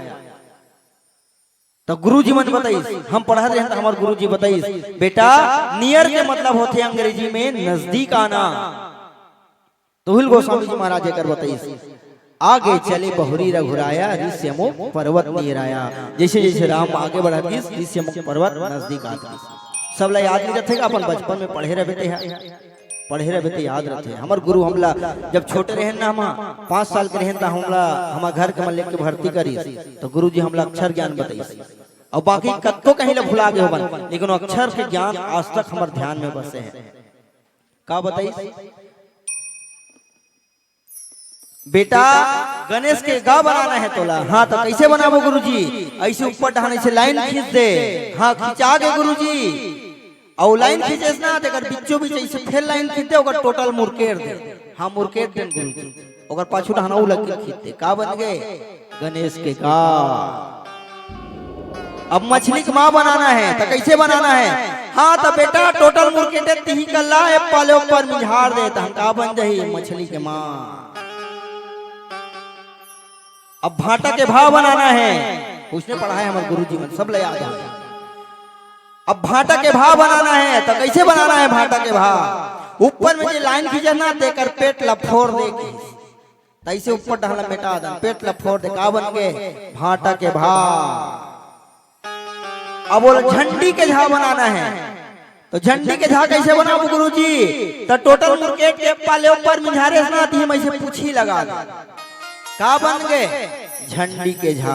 तो गुरु जी मन बताइस, हम पढ़त रहेन तो हमर गुरु जी बताइस, बेटा, नियर के मतलब होथे अंग्रेजी में नजदीक आना। तो हिल गोस्वामी जी महाराज एकर बताइस, आगे चले बहुरी रघुराया, ऋष्यमुख पर्वत नियर आया। जैसे जैसे राम आगे बढ़त गिस, ऋष्यमुख पर्वत नजदीक आत गिस। सब ला याद नहीं रहथे का, अपन बचपन में पढ़े रहबे ते हा, पढ़े रहबे ते याद रहथे। हमर गुरु हमला जब छोटे रहेन ना, हम पाँच साल के रहेन, त हमला हमर घर के मन लेके भर्ती करिस, तो गुरु जी हमला अक्षर ज्ञान बताइस। अउ बाकी कतको कहीं ला भुला गे होबन, लेकिन वो अक्षर के ज्ञान आज तक हमर ध्यान में बसे हे। का बताइस? बेटा, गणेश के गा बनाना हे तोला। हाँ, त कइसे बनाबो गुरुजी? अइसे ऊपर डहन अइसे लाइन खींच दे। हाँ, खिंचा गे गुरुजी। अउ लाइन खींचेस ना, तेकर बीचों बीच अइसे फेर लाइन खींच दे, ओकर टोटल मुरकेट दे। हाँ, मुरकेट देन गुरुजी। ओकर पाछू डहन अउ लकीर खींच दे। का बन गे? गणेश के गा। अब मछली के माँ बनाना हे, त कइसे बनाना हे? हाँ, त बेटा, टोटल मुरकेटे तिही कर ला, ए पाले ऊपर मिझार दे, त हम का बन जाही? मछली के माँ। अब भांटा के भा बनाना हे, कुछ नहीं पढ़ाए हमर गुरुजी मन, सब ला याद हे। अब भांटा के भा बनाना हे, त कइसे बनाना हे भांटा के भा? ऊपर में जे लाइन खींचे ना, तेकर पेट ला फोर दे के। तइसे ऊपर डहन ला मेटा दन, पेट ला फोर दे, का बन गे? भांटा के भा। अब ओला झंडी के झा बनाना हे, त झंडी के झा कइसे बनाबो गुरुजी? त टोटल मुरकेट के पाले ऊपर मिझारेस ना, तिही में अइसे पूछी लगा दे। का बन गे? झंडी के झा।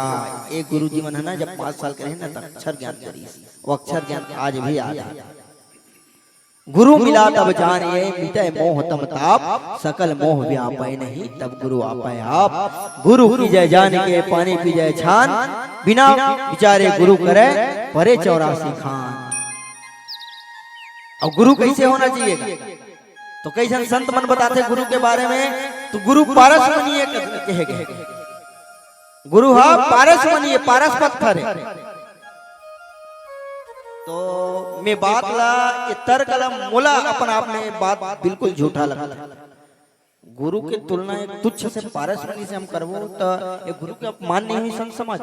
ए गुरुजी मन हे ना, जब पाँच साल के रहे ना, त अक्षर ज्ञान करिस। वो अक्षर ज्ञान आज भी याद हे। गुरु मिला तब जान ये, मिटै मोह तम ताप, सकल मोह व्यापै नहीं, तब गुरु आपै आप। गुरु कीजै जान के, पानी पीजै छान, बिना विचारे गुरु करै, परे चौरासी खान। अउ गुरु कइसे होना चाहिए? त कइसन संत मन बताथे गुरु के बारे में, त गुरु पारस मनी हे कहे गे। गुरु ह पारस मनी हे, पारस पत्थर हे। त मैं बात ला, ये तर्क ला, मोला अपन आप में बात बिल्कुल झूठा लगथे। गुरु के तुलना एक तुच्छ से पारस मनी से हम करबो, त ये गुरु के अपमान नहीं होही संत समाज?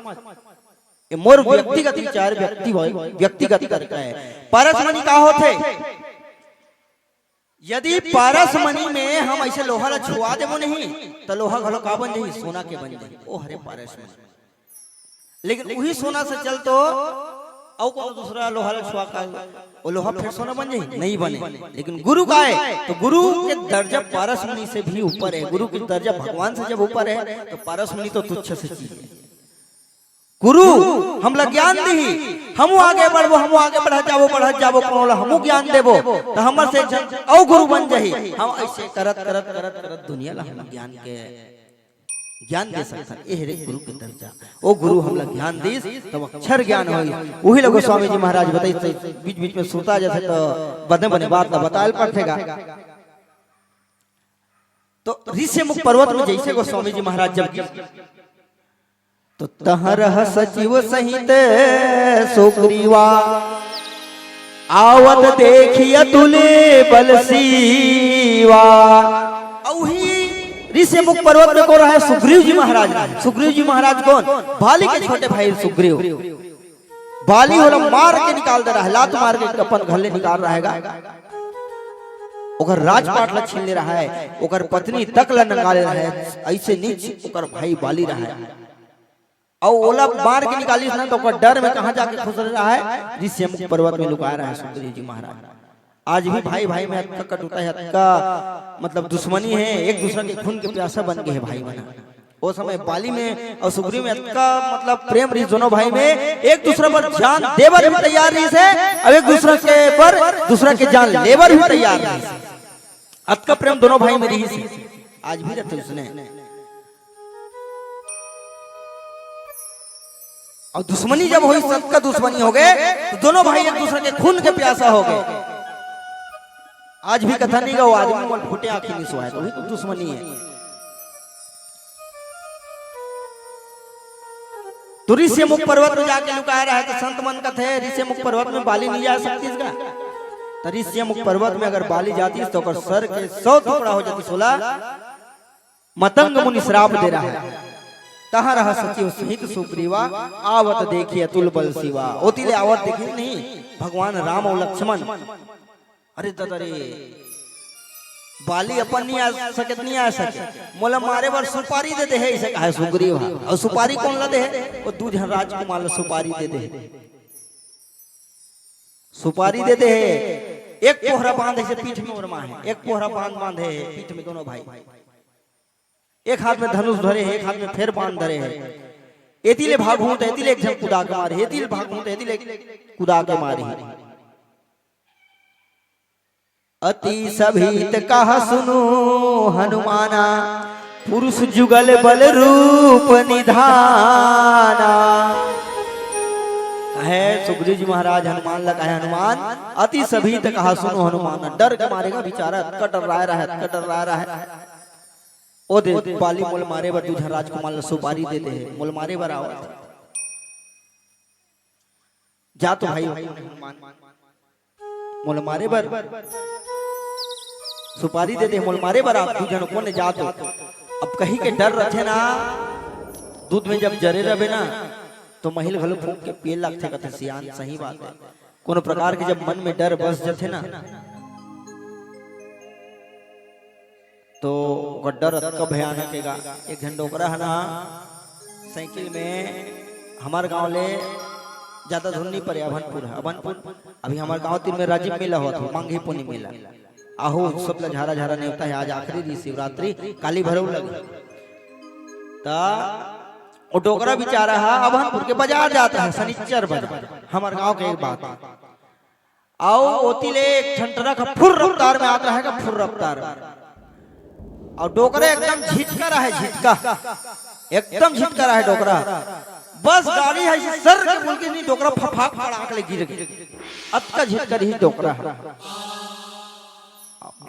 ये मोर व्यक्तिगत विचार, व्यक्ति, व्यक्तिगत तर्क हे। पारस मनी का होथे? यदि पारस मनी में हम अइसे लोहा ला छुआ देबो नहीं, त लोहा घलो का बन जाही? सोना के बन जाही। ओ हरे पारस मनी। लेकिन उही सोना से चल तो अउ कोनो दूसरा लोहा ला छुआ का, वो लोहा फेर सोना बन जाही? नहीं बने। लेकिन गुरु का हे, त गुरु के दर्जा पारस मनी से भी ऊपर हे। गुरु के दर्जा भगवान से जब ऊपर हे, त पारस मनी तो तुच्छ से चीज हे। गुरु हमला ज्ञान दिही, हमू आगे बढ़बो, हमू आगे बढ़त जाबो, बढ़त जाबो, कोनो ला हमू ज्ञान देबो, त हमर से एक झन अउ गुरु बन जाही। हम अइसे करत, करत, करत, करत दुनिया ला हम ज्ञान के, ज्ञान दे सकथन। एह रे गुरु के दर्जा। ओ गुरु हमला ज्ञान दिस, तब अक्षर ज्ञान होइस। उही ला गोस्वामी जी महाराज बताइस, त बीच-बीच में सुरता जइसे त बने बने बात ला बताय ल परथे गा। त ऋष्यमुख पर्वत में जइसे गोस्वामी जी महाराज जब त तहँ रहस सचिव सहित सुग्रीवा, आवत देखि अतुल बल सीवा। अउ उही ऋष्यमुख पर्वत में कोन रहय? सुग्रीव जी महाराज। सुग्रीव जी महाराज कोन? बाली के छोटे भाई सुग्रीव। बाली ओला मार के निकाल दे रहय, लात मार के अपन घर ले निकाल रहय गा। ओकर राजपाट ला छीन ले रहय, ओकर पत्नी तक ला नंगा ले रहय, अइसे नीच ओकर भाई बाली रहय। अउ ओला मार के निकालिस ना, त ओकर डर में कहाँ जाके खुसरे रहय? ऋष्यमुख पर्वत में लुकाय रहय सुग्रीव जी महाराज। आज भी भाई भाई में अतका कटुता हे, अतका मतलब दुश्मनी हे, एक दूसरा के खून के प्यासा बन गे हे भाई मन। ओ समय बाली में अउ सुग्रीव में अतका मतलब प्रेम रहिस दोनों भाई में, एक दूसरा बर जान दे बर भी तैयार रहिस हे, अउ एक दूसरा के बर, दूसरा के जान ले बर भी तैयार रहिस हे। अतका प्रेम दोनों भाई में रहिस हे, आज भी रहिथे उसने। अउ दुश्मनी जब होइस, अतका दुश्मनी हो गे, त दोनों भाई एक दूसरा के खून के प्यासा हो गे। आज भी कथा नहीं गा, वो आदमी मन फूटे आँखी नहीं सोए, त उही तो दुश्मनी हे। त ऋष्यमुख पर्वत में जाके लुकाय रहय, त संत मन कथे, "ऋष्यमुख पर्वत में बाली नहीं जा सकतिस गा?" त ऋष्यमुख पर्वत में अगर बाली जातिस, त ओकर सर के सौ टुकड़ा हो जातिस। ओला मतंग मुनि श्राप दे रहय। तहँ रहस सचिव सहित सुग्रीवा, आवत देखि अतुल बल सीवा। ओती ले आवत देखिस नहीं भगवान राम अउ लक्ष्मण। अरे ददा रे, बाली अपन नहीं आ सके, नहीं आ सके, मोला मारे बर सुपारी दे दे हे, अइसे कहय सुग्रीव ह। अउ सुपारी कोन ला दे हे? ओ दू झन राजकुमार ला सुपारी दे दे हे। सुपारी दे दे हे, एक पोहरा बांध अइसे पीठ में ओरमा हे, एक पोहरा बांध बांधे हे पीठ में दोनों भाई। एक हाथ में धनुष धरे हे, एक हाथ में फेर बांध धरे हे। एती ले भागहूं त एती ले एक झन कुदा के मारही, एती ले भागहूं त एती ले कुदा के मारही। अति सभीत कहा सुनु हनुमाना, पुरुष जुगल बल रूप निधाना। कहे सुग्रीव जी महाराज हनुमान ला, कहे, "हनुमान, अति सभी तक हासुन हनुमान।" डर के मारे का बेचारा अतका डर्राए रहय, अतका डर्राए रहय। ओ दे, बाली मोला मारे बर दू झन राजकुमार ला सुपारी दे दे हे, मोला मारे बर आवत हे। जा तो भाई, मोला मारे बर सुपारी दे दे, मोला मारे बर आप दू झन कोन जा तो। अब कहीं के डर रथे ना, दूध में जब जरे रहे ना, तो महिल घलो फूंक के पिए लगथे, कथे सियान, सही बात हे। कोनो प्रकार के जब मन में डर बस जथे ना, तो ओकर डर अतका भयानक हे गा। एक झन डोकरा हे ना, साइकिल में, हमर गांव ले ज्यादा दूर नइ परे, अभनपुर हे, अभनपुर। अभी हमर गांव तीर में राजिम मेला होत हे, मांघी पुन्नी मेला। आहू सब ला झारा झारा नेवता हे, आज आखिरी रही शिवरात्रि, काली भरऊ लगे। त ओ डोकरा बेचारा ह अभनपुर के बाजार जात हे, सनिच्चर बाजार, हमर गांव के एक बात। अउ ओती ले एक ठन ट्रक ह फुर रफ्तार में आत रहे गा, फुर रफ्तार में। अउ डोकरा एकदम झिटका रहे, झिटका, एकदम झिटका रहे डोकरा। बस गाड़ी ह अइसे सर के बोल के नहीं, डोकरा फफाक पड़ाक ले गिर गे। अतका झिटका रही डोकरा ह।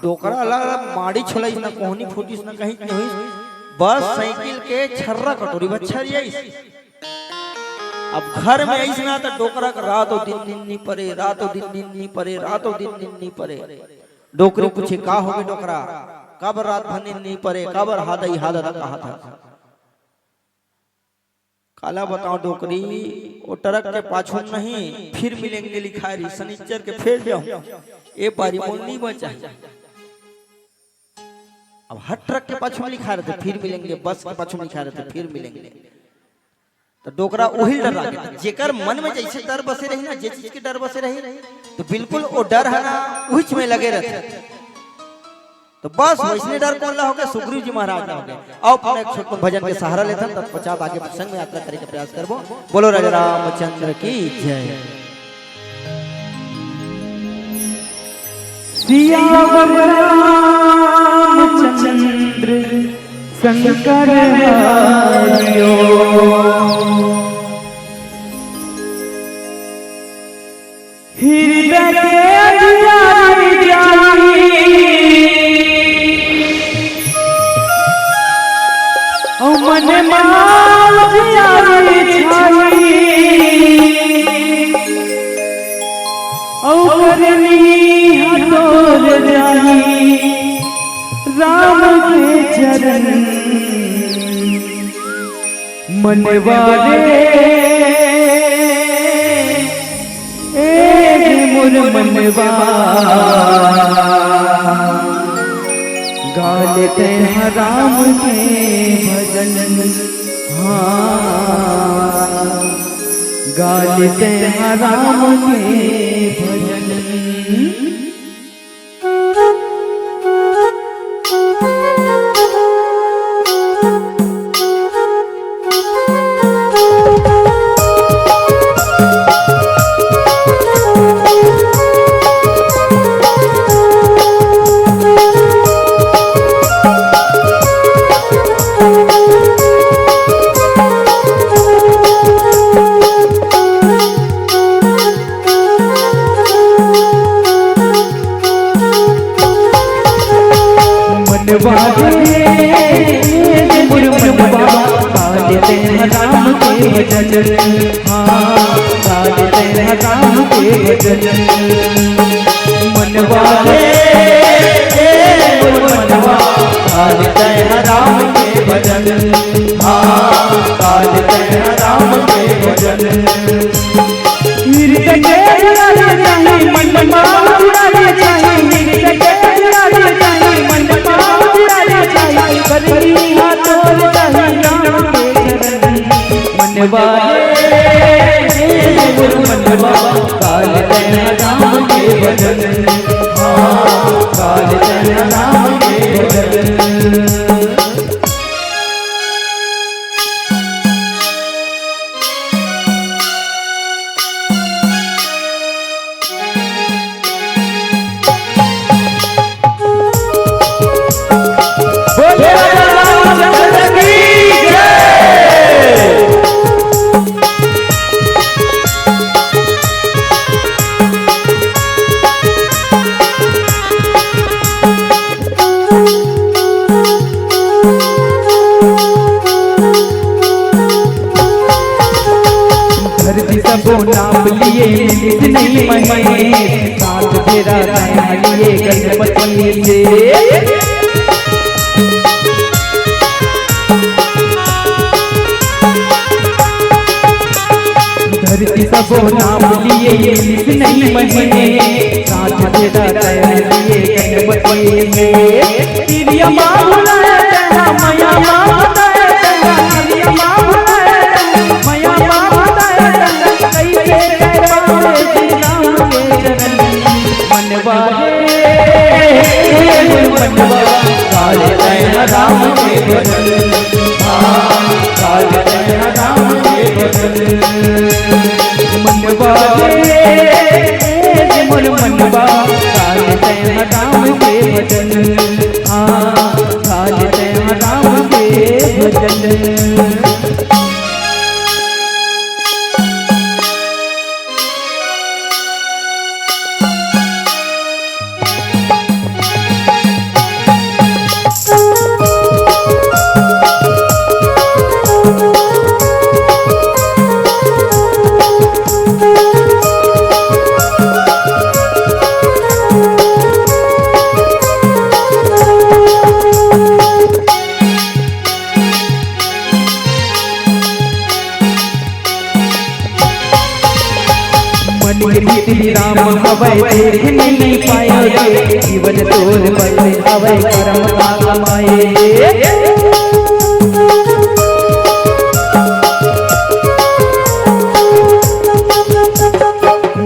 डोकरा ला माड़ी छोलाइस ना, कोहनी फूटिस ना, कहीं नहीं होइस। बस साइकिल के छर्रा कटोरी बच्छर आइस। अब घर में आइस ना, त डोकरा के रातो दिन नींद नी परे, रातो दिन नींद नी परे, रातो दिन नींद नी परे। डोकरी पूछे, "का होगे डोकरा? काबर रात भर नींद नी परे? काबर हा दई हा ददा कहत हस?" काला बताओ डोकरी, ओ ट्रक के पाछू नहीं, फिर मिलेंगे लिखाय रही, सनिच्चर के फेर जाहूं, ए पारी मोला नी बचाही। अब हर ट्रक के पाछू में लिखाय रहिथे, फिर मिलेंगे, बस के पाछू में लिखाय रहिथे, फिर मिलेंगे। त डोकरा उही डर लागे, जेकर मन में जइसे डर बसे रही ना, जे चीज के डर बसे रही, त बिल्कुल ओ डर ह ना, उहीच में लगे रहिथे। त बस वइसने डर कोन ला होगे? सुग्रीव जी महाराज ला होगे। अउ अपन एक छोटकुन भजन के सहारा लेथन, तत्पश्चात आगे संग में यात्रा करे के प्रयास करबो। बोलो राजा रामचंद्र की जय। सियावर रामचंद्र शंकर हरिओ। हृदय के अंधियारी जाई, अउ मन मा उजियारी छाई। अउ करनी ह तोर जाही राम के चरण। मनवा रे, ए रे मोर मनवा, गा ले तैं ह राम के भजन। हाँ, गा ले तैं ह राम के भजन। मनवा रे, मोर मनवा, गा ले तैं ह राम के भजन। हाँ, गा ले तैं ह राम के भजन। मनवा रे, मोर मनवा, गा ले तैं ह राम के भजन। हाँ, गा ले तैं ह राम के भजन। नृत्य के उड़ारी चाही, मन मा उड़ारी चाही, नृत्य के उड़ारी चाही, मन मा उड़ारी चाही, करनी हा तोर चाही राम के चरण। मनवा रे, मोर मनवा, गा ले तैं ह राम के भजन। हाँ, गा ले तैं ह राम के भजन। बोले राजा रामचंद्र धरती सबो नाप लिए, मिलिस नहीं महेश, साथ फेरा तैं लिए गणपति से। धरती सबो नाप लिए, मिलिस नहीं महेश, साथ फेरा तैं लिए गणपति से। तिरिया माँ बुलाए तेरा, मैया माँ बताए तेरा, तिरिया माँ बुलाए तेरा, मैया माँ बताए तेरा, कैसे गए बाबे श्री राम के चरण। मनवा रे, मनवा, गाले तैं राम के भजन। हाँ, गाले तैं राम के भजन। मनवा रे, मोर मनवा, गाले तैं राम के भजन। हाँ, गाले तैं राम के भजन। मन के भीतरी राम हवय, देख नहीं पाए रे, जीवन तोर बस हवय, करम का कमाए रे।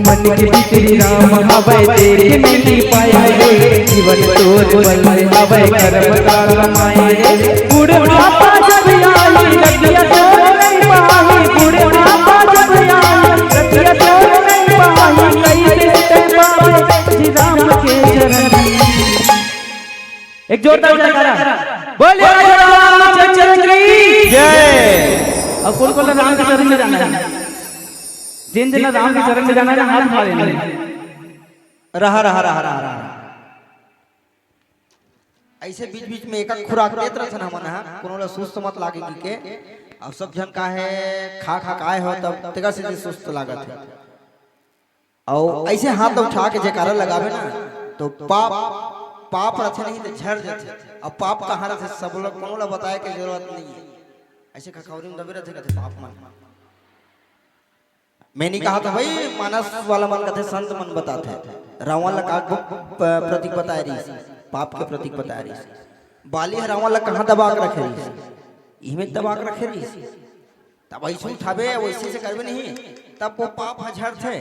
मन के भीतरी राम हवय, देख नहीं पाए रे, जीवन तोर बल हवय, करम का कमाए रे। बुढ़ापा जब आई, रतिया तोर नहीं पाही, बुढ़ापा जब आई, रतिया तोर नहीं पाही, कैसे तैं पावे श्री राम के चरण। एक जोरदार जयकारा। बोलिए राजा रामचंद्र की जय। अब कौन कौन राम के चरण में जाना है? जिन जिन राम के चरण में जाना है, हाथ उठा लेना है। रहा, रहा, रहा, रहा, रहा। ऐसे बीच-बीच में एक खुराक देत रहथन हमन ह, कोनो ला सुस्त मत लागे कहिके। अब सब झन काहे खा, खा के आए हो, तब तेकर से सुस्त लागत हे। अउ ऐसे हाथ उठा के जयकारा लगावे ना, तो पाप, पाप रथे नहीं तो झर जाथे। अब पाप कहाँ रथे, सब लोग कोनो ला बताए के जरूरत नहीं है। ऐसे खखौरी में दबे रथे, कथे पाप मन। मैं नहीं कहा था भाई, मानस वाला मन कथे, संत मन बताथे। रावण ला का प-, प्रतीक बताए रहिस, पाप के प्रतीक बताए रहिस। बाली ह रावण ला कहाँ दबा के रखे रहिस? इही में दबा के रखे रहिस। तब ऐसे उठाबे, वैसे से करबे नहीं, तब वो पाप ह झरथे।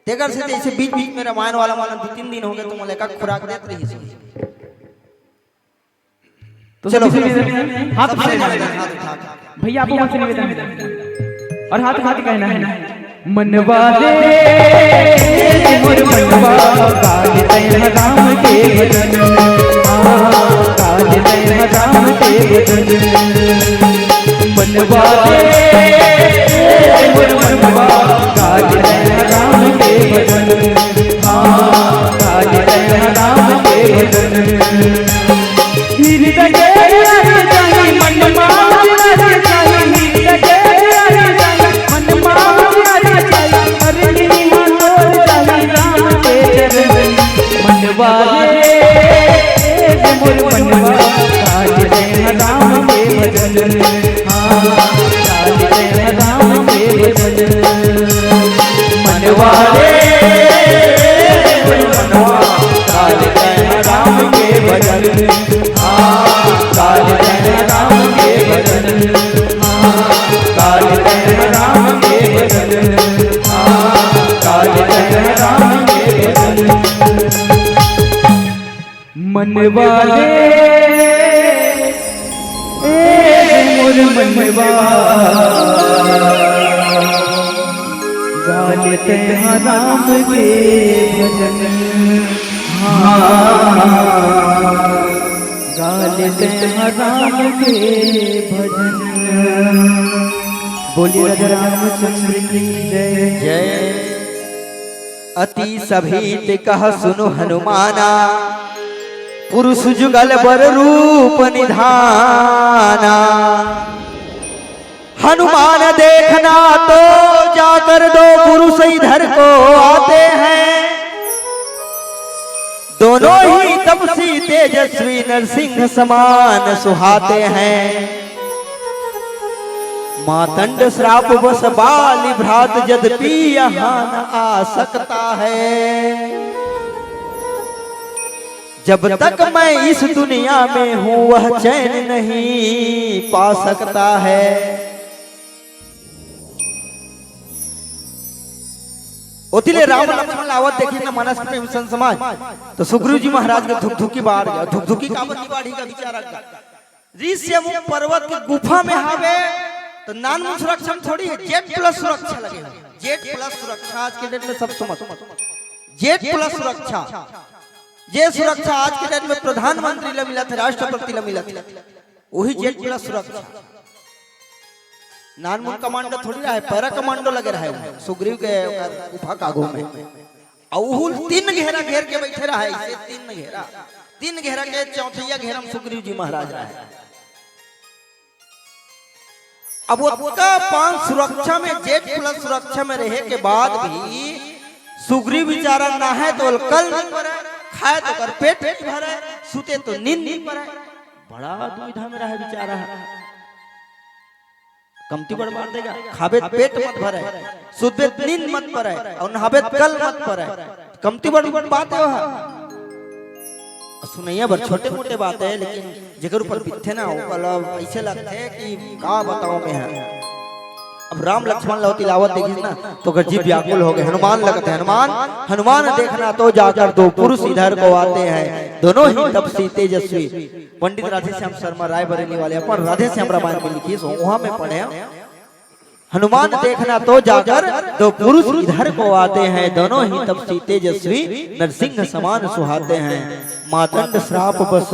तेकर से जैसे बीच-बीच में रामायण वाला मन दू तीन दिन हो गए, तुम लेकर खुराक देत रहिस। तो चलो। सबसे निवेदन, हाथ सबसे उठा लेना। निवेदन, हाथ उठा। भैया, आप लोगों से निवेदन है। और हाथ उठा के कहना है, मनवा रे, मोर मनवा, गाले तैं राम के भजन। हाँ, गाले तैं राम के भजन। मनवा रे, मोर मनवा, गाले तैं राम के भजन। हाँ, गाले तैं राम के भजन। हृदय के राजधानी मन मावल राजधानी, हृदय के राजधानी मन मावल राजधानी, हर निमिषा तोर जानी राम के चरण। मनवा रे, मोर मनवा, गाले तैं राम के भजन। हाँ, गाले तैं राम के भजन। मनवा रे, मनवा, गाले तैं राम के भजन। हाँ, गाले तैं राम के भजन। हाँ, गाले तैं राम के भजन। हाँ, गाले तैं राम के भजन। मनवा रे, ए मोर मनवा, गाले तैं राम के भजन। हाँ, गाले तैं राम के भजन। बोलिए राजा रामचंद्र की जय। जय। अति सभीत कह सुनु हनुमाना, पुरुष जुगल बर रूप निधाना। हनुमान देखना तो जा कर दो पुरुष इधर को आते हैं, दोनों ही तपसी तेजस्वी नरसिंह समान सुहाते हैं। मातंड श्राप बस बाली भ्रात यद्यपि यहाँ न आ सकता है। जब तक मैं इस दुनिया में हूँ वह चैन नहीं पा सकता है। ओती ले राम लक्ष्मण ल आवत देखिस न मानस के प्रेमी संत समाज, त सुग्रीव जी महाराज के धुकधुकी बाढ़ गे। धुकधुकी काबर नइ बाढ़ही का बिचारा का। ऋषि अमुक पर्वत के गुफा में हावे, त नानमुन सुरक्षा में थोड़ी हे, जेड प्लस सुरक्षा लगे हे। जेड प्लस सुरक्षा आज के डेट में सब समझ। जेड प्लस सुरक्षा, जे सुरक्षा आज के डेट में प्रधानमंत्री ल मिलत हे, राष्ट्रपति ल मिलत हे, ओही जेड प्लस सुरक्षा। नानमुन कमांडो थोड़ी रहय, पैरा कमांडो लगे रहय ओमे, सुग्रीव के ओकर गुफा के आगू में। अउ उहू तीन घेरा घेर के बइठे रहय, अइसे तीन घेरा, तीन घेरा के चौथइया घेरा में सुग्रीव जी महाराज रहय। अब ओतका पान सुरक्षा में, जेड प्लस सुरक्षा में रहे के बाद भी सुग्रीव बिचारा नहाय त ओला कल नइ परय, खाय त ओकर पेट नइ भरय, सुते त नींद नइ परय। बड़ा दुविधा में रहय बिचारा। कमती बड़ मार देगा, खाबे त पेट मत भरय, सुतबे त नींद मत परय, अउ नहाबे त कल मत परय। कमती बड़ बात हे ओहा। सुनइया बर छोटे मोटे बात हे, लेकिन जेकर ऊपर बितथे ना, ओकर ला अइसे लगथे कि का बतावं मैं ह। अब राम लक्ष्मण ल ओती ले आवत देखिस ना, त ओकर जी व्याकुल हो गे। हनुमान ल कथे, हनुमान, हनुमान देखना तो जाकर दो पुरुष इधर को आते हैं, दोनों ही तपसी तेजस्वी। पंडित राधेश्याम शर्मा रायबरेली वाले अपन राधेश्याम रामायण में लिखिस, उहाँ में पढ़ेंव। हनुमान देखना तो जाकर दो पुरुष इधर को आते हैं, दोनों ही तपसी तेजस्वी नरसिंह समान सुहाते हैं। मातंड श्राप बस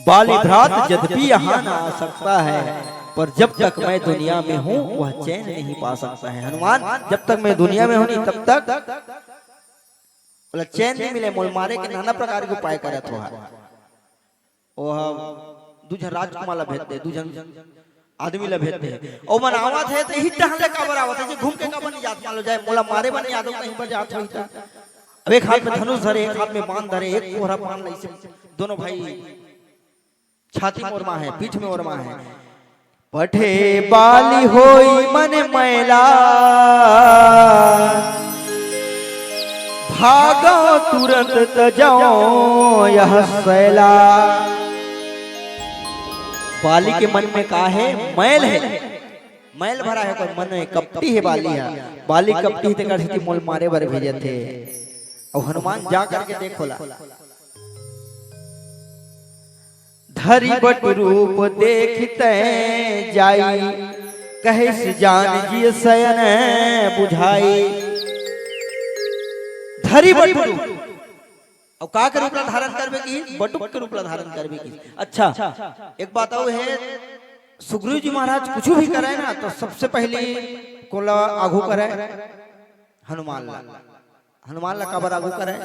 बाली भ्रात यद्यपि यहाँ न आ सकता है, पर जब तक मैं दुनिया में हूँ वह चैन नहीं पा सकता है। हनुमान, जब तक मैं दुनिया में हूँ नहीं तब तक ओला चैन नइ मिले, मोला मारे के नाना प्रकार के उपाय करत होहा। ओहा दू झन राजकुमार ला भेज दे, दू झन आदमी ला भेज दे। ओ मन आवत हे त इही टहन ले काबर आवत हे, जे घूम के काबर नइ जात, मान लो जाय मोला मारे बर नइ आवत, कहीं बर जात होही त। अब एक हाथ में धनुष धरे, एक हाथ में बाण धरे, एक कोहरा बाण ल अइसे दोनों भाई छाती में ओरमा हे, पीठ में ओरमा हे। पठे बाली होई मन मैला, भागो तुरंत तजो यह सैला। बाली के मन में का हे? मैल हे, मैल भरा हे, ओकर मन में कपटी हे बाली ह। बाली कपटी हे, तेकर सेती मोला मारे बर भेजत हे। अउ हनुमान जा करके देख ओला। धरि बटु रूप देखि तैं जाई, कहेस जान जिय सयन बुझाई। धरि बटु रूप, अउ का के रूप ला धारण करबे किहिस? बटुक के रूप ला धारण करबे किहिस। अच्छा, एक बात अउ हे, सुग्रीव जी महाराज कुछू भी करय ना, त सबसे पहिली कोन ला आगू करय? हनुमान ला। हनुमान ला काबर आगू करय?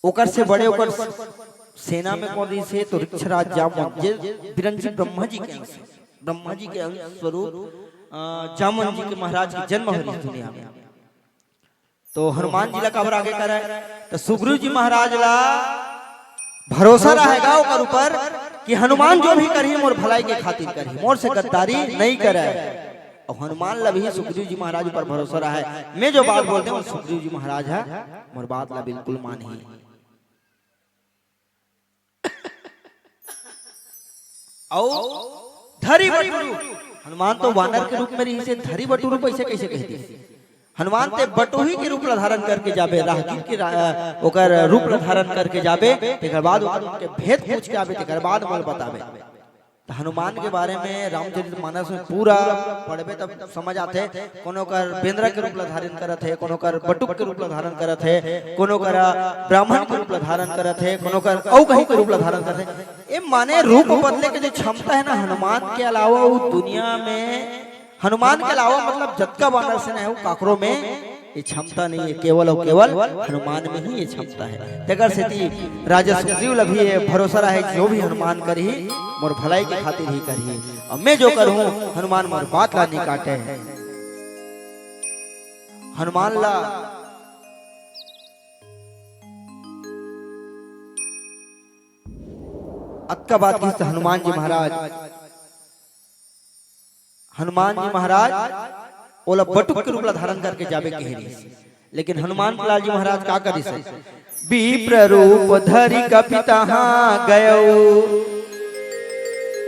ओकर से बड़े ओकर सेना में कोन रहिस हे? त ऋक्षराज जामवंत, जे बिरंची ब्रह्मा जी के अंश, ब्रह्मा जी के अंश स्वरूप, अ, जामवंत जी के महाराज के जन्म होय रहिस दुनिया में। त हनुमान जी ला काबर आगे करय? त सुग्रीव जी महाराज ला भरोसा रहय गा ओकर ऊपर कि हनुमान जो भी करही मोर भलाई के खातिर करही, मोर से गद्दारी नइ करय। अउ हनुमान ला भी सुग्रीव जी महाराज ऊपर भरोसा रहय, मैं जो बात बोल देंव, सुग्रीव जी महाराज ह मोर बात ला बिल्कुल मानही। अउ धरि बटु रूप, हनुमान तो वानर के रूप में रहिस हे, धरि बटु रूप अइसे कइसे कहि दिस? हनुमान तैं बटोही के रूप ला धारण करके जाबे, राहगीर के रा-, ओकर रूप ला धारण करके जाबे, तेकर बाद ओकर के भेद पूछ के आबे, तेकर बाद मोला बताबे। त हनुमान के बारे में रामचरित मानस में पूरा पढ़बे तब समझ आथे। कोनो कर बेंदरा के रूप ला धारण करत हे, कोनो कर बटुक के रूप ला धारण करत हे, कोनो कर ब्राह्मण के रूप ला धारण करत हे, कोनो कर अउ कहीं के रूप ला धारण करत हे। ए माने रूप बदले के जो क्षमता हे ना हनुमान के अलावा, वो दुनिया में हनुमान के अलावा मतलब जतका बानर सेना हे, वो काकरो में ये क्षमता नइ हे, केवल अउ केवल हनुमान में ही ये क्षमता हे। तेकर सेती राजा सुग्रीव ला भी ये भरोसा रहय, जो भी हनुमान करही, मोर भलाई के खातिर ही करही। अउ मैं जो करहूँ, हनुमान मोर बात ला नइ काटय। हनुमान ला अतका बात किहिस त हनुमान जी महाराज, हनुमान जी महाराज ओला बटुक के रूप ला धारण करके जाबे कहे रहिस। लेकिन हनुमान लाल जी महाराज का करिस? विप्र रूप धरि कपि तहाँ गयउ,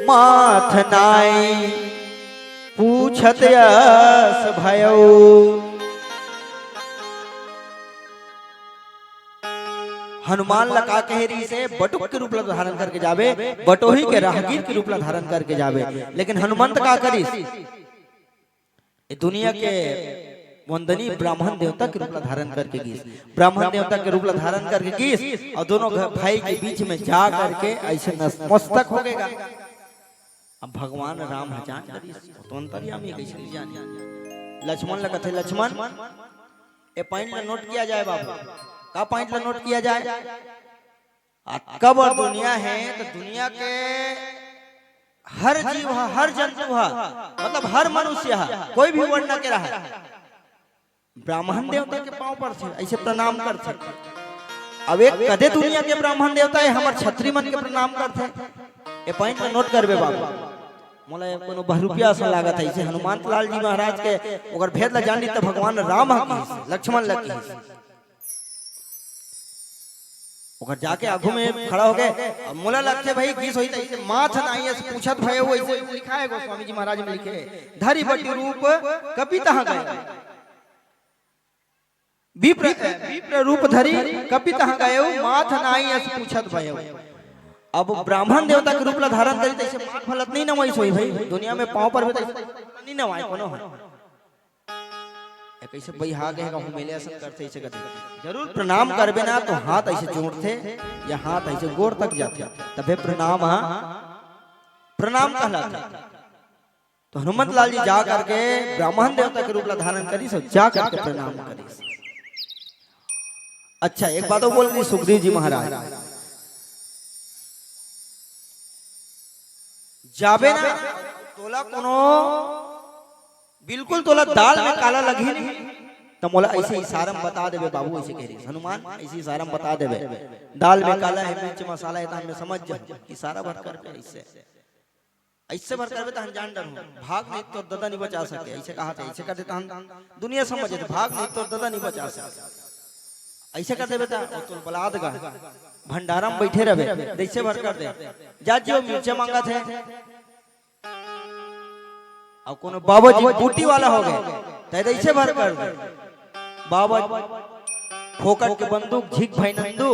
माथ नाई पूछत यस भयउ। हनुमान ला का कहे रहिस हे? बटुक के रूप ला धारण करके जाबे, बटोही के राहगीर के रूप ला धारण करके जाबे। लेकिन हनुमंत का करिस? ए दुनिया के वंदनीय ब्राह्मण देवता के रूप ला धारण करके गिस, ब्राह्मण देवता के रूप ला धारण करके गिस, अउ दोनों घर भाई के बीच में जा करके अइसे नतमस्तक हो गे गा। अब भगवान राम ह जान डरिस, वो तो अंतर्यामी हे, कइसे नइ जाने। लक्ष्मण ला कथे, लक्ष्मण, ए point ला note किया जाए बाबू। का point ला note किया जाए? अतका बड़ दुनिया हे, त दुनिया के हर जीव ह, हर जंतु ह, मतलब हर मनुष्य ह, कोई भी वर्ण के रहय, ब्राह्मण देवता के पाँव परथे, अइसे प्रणाम करथे। अब एक कदे दुनिया के ब्राह्मण देवता हे, हमर छत्री मन के प्रणाम करथे। ए point ला note करबे बाबू। मोला ए कोनो बहरूपिया असन लागत हे, अइसे हनुमंत लाल जी महाराज के ओकर भेद ला जान ली त भगवान राम ह किहिस, लक्ष्मण ला किहिस। ओकर जाके आगू में खड़ा हो गे। अब मोला लगथे भाई, गिस होही त अइसे माथ नाई अस पूछत भयउ, अइसे लिखाय हे गोस्वामी जी महाराज में लिखे, धरि बटुक रूप कपि तहाँ गयउ। विप्र, विप्र रूप धरि कपि तहाँ गयउ, माथ नाई अस पूछत भयउ। अब ब्राह्मण देवता के रूप ला धारण करिस त अइसे माथ भला त नइ नवाइस होही भाई, दुनिया में पाँव परबे त अइसे नइ नवाय कोनो ह। ए कइसे बइहा गे हे कहूँ मेले असन करथे, अइसे करथे। जरूर प्रणाम करबे ना त हाथ अइसे जोड़थे या हाथ अइसे गोड़ तक जाथे, तभे प्रणाम ह, प्रणाम कहलाथे। त हनुमंत लाल जी जा करके ब्राह्मण देवता के रूप ला धारण करिस अउ जा करके प्रणाम करिस। अच्छा, एक बात अउ बोल दी सुखदेव जी महाराज, जाबे ना, तोला कोनो बिल्कुल तोला दाल में काला लगही नहीं, त मोला अइसे इशारा में बता देबे बाबू, अइसे कहे रहिस हनुमान, अइसे इशारा में बता देबे, दाल में काला हे, मिर्च मसाला हे, त हमन समझ जा, इशारा भर करबे अइसे। अइसे भर करबे त हम जान डरहूँ, भाग नहीं तोर ददा नहीं बचा सके, अइसे कहाथे, अइसे कर देबे त हम दुनिया समझ जाथे, भाग नहीं तोर ददा नहीं बचा सके। अइसे कर देबे त ओ तोर बलाद गा, भंडारा में बइठे रहबे, त अइसे भर कर दे, जा जी ओ मिर्चा मांगत हे। अउ कोनो बाबा जी बूटी वाला हो गे, त अइसे भर कर दे, बाबा जी, फोकट के बंदूक झिक भाई नंदू,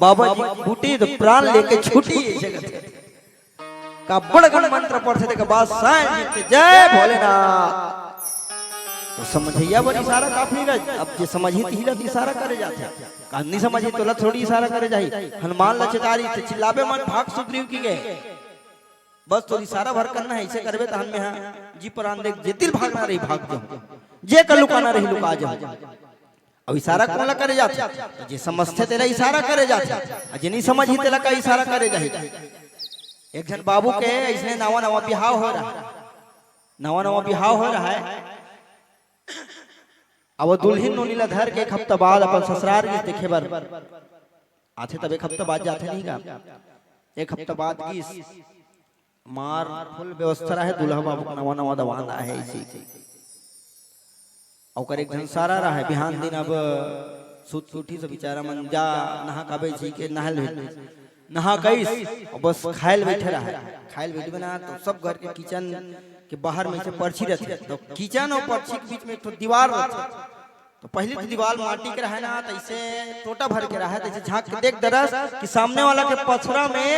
बाबा जी बूटी त प्राण लेके छूटी, अइसे करथे। का बड़ अकन मंत्र पढ़थे, तेकर बाद साईं जी के जय भोलेनाथ। त समझइया बर इशारा काफी रहिथे। अब जे समझही तिही ला इशारा करे जाथे, का नइ समझही तोला थोड़ी इशारा करे जाही। हनुमान ला चेतारी त चिल्लाबे मत, भाग सुग्रीव की गे। बस तोर इशारा भर करना हे, अइसे करबे त हमन हा जी परान देके जेती ल भागना रही भाग जाहूँ, जेकर लुकाना रही लुका जाहूँ। अब इशारा कोन ला करे जाथे? त जे समझथे तेला इशारा करे जाथे, अउ जे नइ समझही तेला का इशारा करे जाही? एक झन बाबू के अइसने नवा नवा बिहाव हो रहा हे, नवा नवा बिहाव हो रहा हे। अब ओ दुल्हिन नोनी ला धर के एक हफ्ता बाद अपन ससुरार गिस देखे बर, आथे तब एक हफ्ता बाद जाथे नहीं गा, एक हफ्ता बाद गिस, मार full व्यवस्था रहे, दूल्हा बाबू के नवा नवा दवांद आहे अइसे। अउ ओकर एक झन सारा रहे, बिहान दिन अब सुत के उठिस त बिचारा मन जा नहा के आबे जी के नहा ले, नहा के आइस, अउ बस खाय ल बइठे रहे। खाय ल बइठबे ना त सब घर के kitchen के बाहर में से परछी रथे, त kitchen अउ परछी के बीच में एक ठो दीवार रथे। त पहिली तो दीवार माटी के रहे ना, त अइसे टोटा भर के रहे, त अइसे झांक के देख डरस कि सामने वाला के पसरा में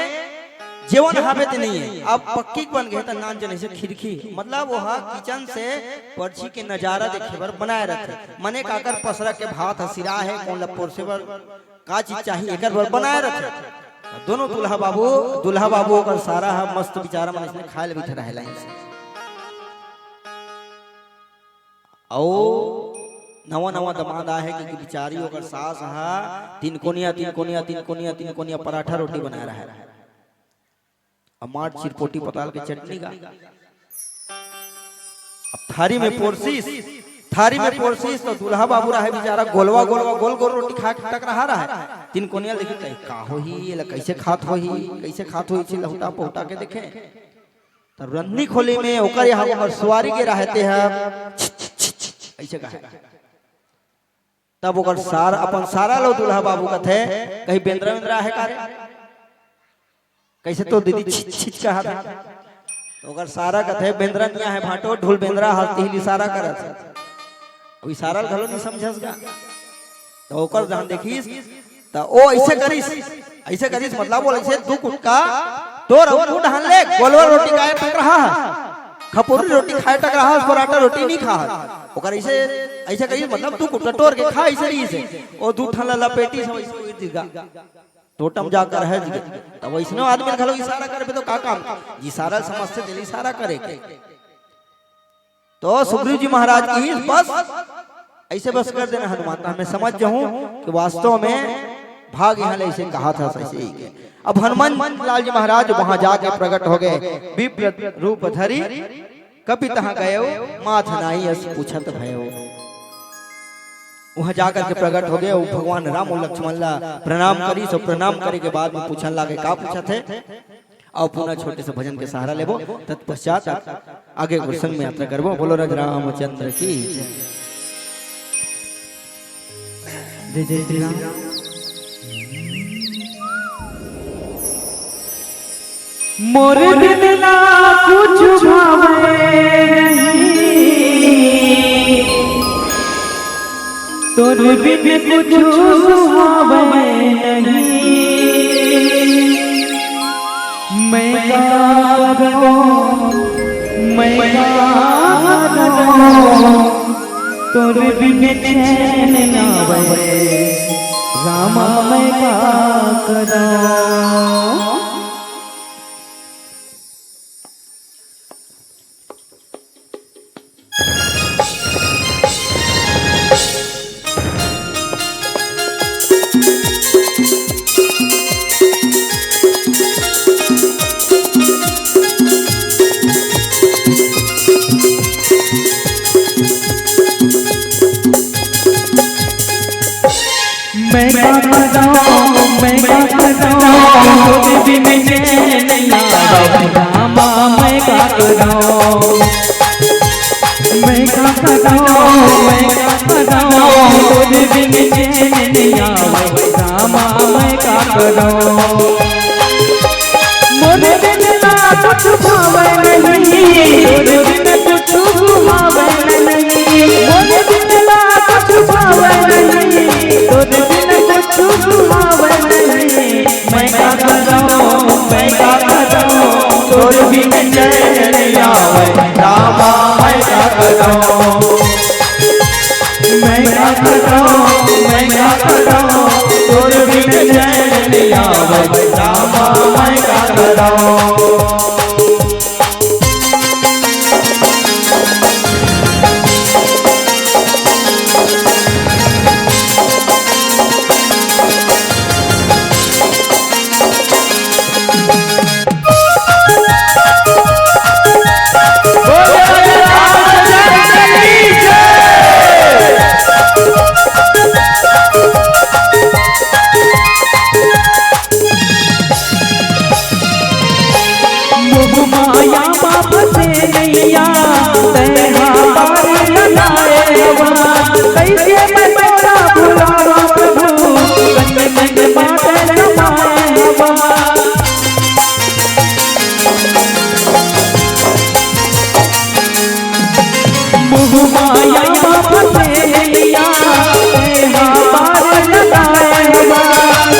जेवन हावे ते नइ हे। अब पक्की के बन गे त नान जन अइसे खिड़की, मतलब ओहा kitchen से परछी के नजारा देखे बर बनाय रथे। मने काकर पसरा के भात ह सिरा हे, कोन ल परोसे बर का चीज चाही, एकर बर बनाय रथे। त दोनों दूल्हा बाबू, दूल्हा बाबू ओकर सारा ह मस्त बिचारा मन अइसने खाय ल बइठे रहे लाइन से। अउ नवा नवा दमाद आहे कि, कि बिचारी ओकर सास ह तीन कोनिया, तीन कोनिया, तीन कोनिया, तीन कोनिया पराठा रोटी बनाय रहे। अउ मार चिरपोटी पताल के चटनी गा। अब थारी में पोरसिस, थारी में पोरसिस तो दूल्हा बाबू रहे बेचारा, गोलवा गोलवा गोल गोल रोटी खाए टक रहा रहे। तीन कोनिया देखी, कहे, "का होही, एला कइसे खात होही, कइसे खात होही?" इसे लहुटा पहुटा के देखे, तब रंधनी खोली में ओकर यहाँ ओकर सुवारी के रहे, ते ह अइसे कहे। तब ओकर सार, अपन सारा लो दूल्हा बाबू कथे, "कहीं बेंदरा वेंदरा हे का रे? कइसे तो दीदी छिच छिच कहत हे।" तो ओकर सारा कथे, "बेंदरा निया हे भांटो, ढोल बेंदरा हस, तिही ल इशारा करत हे।" अब इशारा ल घलो नहीं समझस गा। तो ओकर जहाँ देखिस, त ओ अइसे करिस, अइसे करिस, मतलब, बोले, "अइसे दू कुटका टोर अउ दू ढान ले, गोलवा रोटी खाए टक रहा हस, खपुरी रोटी खाए टक रहा हस, पराठा रोटी नहीं खा हस।" ओकर अइसे, अइसे करिस, मतलब, दू कुटका टोर के खा, अइसे रहिस हे। ओ दू ठन ला लपेटिस, अइसे उड़ दिस गा। टोटम जाकर है जी। तब वइसनो आदमी ल घलो इशारा करबे तो का काम? इशारा समझ से दिल इशारा करे के। तो सुग्रीव जी महाराज कहिस, "बस, अइसे बस कर देना हनुमान।" त मैं समझ जाहूं कि वास्तव में भाग यहाँ ले अइसे कहा था, अइसे ही के। अब हनुमान लाल जी महाराज वहां जाके प्रकट हो गए, विप्र रूप धरी कपि तहाँ गयो, माथ नाई अस पूछत भयो। वहां जाकर के प्रकट हो गए, वो भगवान राम और लक्ष्मण ला प्रणाम करिस, और प्रणाम करे के बाद में पूछन लागे, का पूछत हे? अउ पुनः छोटे से भजन के सहारा लेबो, तत्पश्चात आगे गुरु संग में यात्रा करबो। बोलो राज रामचंद्र की जय। जय जय श्री राम। मोर बिन ना कुछ भावे नहीं, तोर बिन कुछ भावे नहीं। मैं का करूं, मैं का करूं, तोर बिन चैन ना आवे, रामा मैं का करूं। मैं का बताऊं, मैं का बताऊं, तोरे बिन चैन नहीं आवे, रामा, मैं का बताऊं। मैं का बताऊं, मैं का बताऊं, तोरे बिन चैन नहीं आवे, रामा, मैं का बताऊं। मोर बिन ना कुछ भावे नहीं, तोर बिन कुछ भावे नहीं। मोर बिन ना कुछ भावे नहीं, तोर बिन कुछ भावे नहीं। मैं का करूं, मैं का करूं, तोर बिन चैन नहीं आवे, रामा मैं का करूं। मैं का करूं, मैं का करूं, तोर बिन चैन नहीं आवे, रामा मैं का करूं। मोह माया बाप से नैया, तैं हा पार न लाए हवा। कैसे मैं तोरा भुलावा प्रभु, कन कन बात समाए हवा। मोह माया बाप से नैया, तैं हा पार न लाए हवा।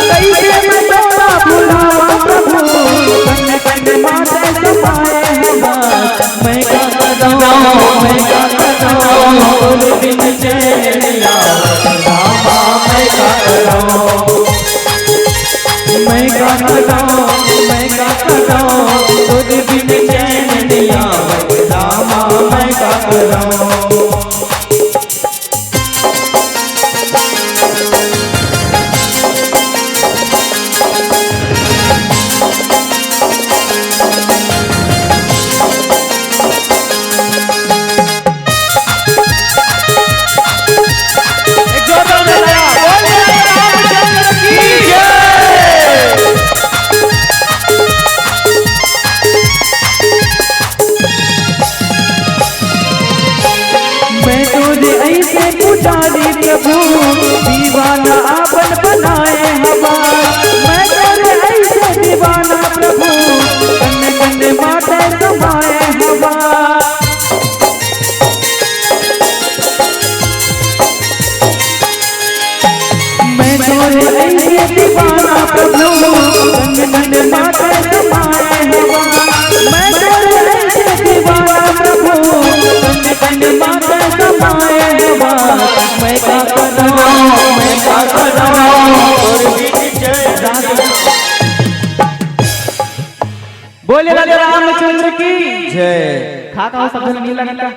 कैसे मैं तोरा भुलावा प्रभु, कन कन बात समाए हवा। मैं का करूं, मैं का करूं, तोर बिन चैन नहीं आवे, रामा मैं का करूं। मैं का करूं, मैं का करूं, तोर बिन चैन नहीं आवे, रामा मैं का करूं। जानी प्रभु, दीवाना आपन बनाए हवा। मैं तोरे ऐसे दीवाना प्रभु, कन कन माते समाए हवा। मैं तोरे ऐसे दीवाना प्रभु, कन कन माते समाए हवा। मैं तोरे ऐसे दीवाना प्रभु, कन कन माते समाए हवा। मैं का करूं, मैं का करूं, तोर बिन चैन। बोले राजा रामचंद्र की जय। खा का हो, सब झन नी लगन का?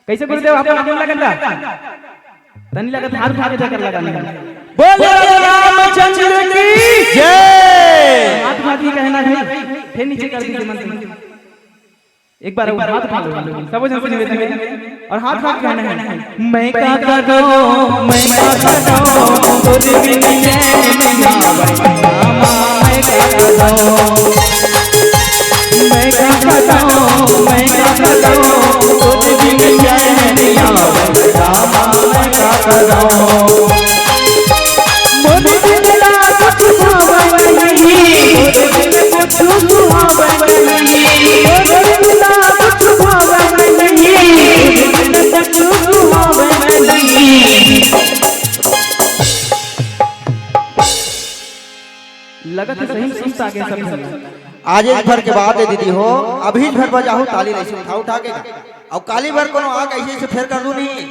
कैसे गुरुदेव, आपको नी लगन का? तनी लगत, हाथ उठा के जयकार लगा ली। बोले राजा रामचंद्र की जय। हाथ उठा के कहना है, फिर नीचे कर दीजिए मन से। एक बार वो हाथ उठा लो, सब झन से निवेदन है। और हाथ उठा के कहना है, मैं का करूं, मैं का करूं, तोरे बिन चैन नी आवे, रामा, मैं का करूं। मैं का करूं, मैं का करूं, तोरे बिन चैन नी आवे, रामा, मैं का करूं। मोर बिन ना कुछ भावे नहीं, मोर बिन कुछ सुहावे नहीं, मोर बिन ना कुछ भावे नहीं, मोर बिन कुछ सुहावे नहीं। लगत है सही में सुस्त आ गए सब झन। आज एक भर के बात है दीदी हो, अभी भर बजाहू ताली नहीं सुनता उठा के। अब काली भर कोनो आग ऐसे ऐसे फेर कर दू नहीं।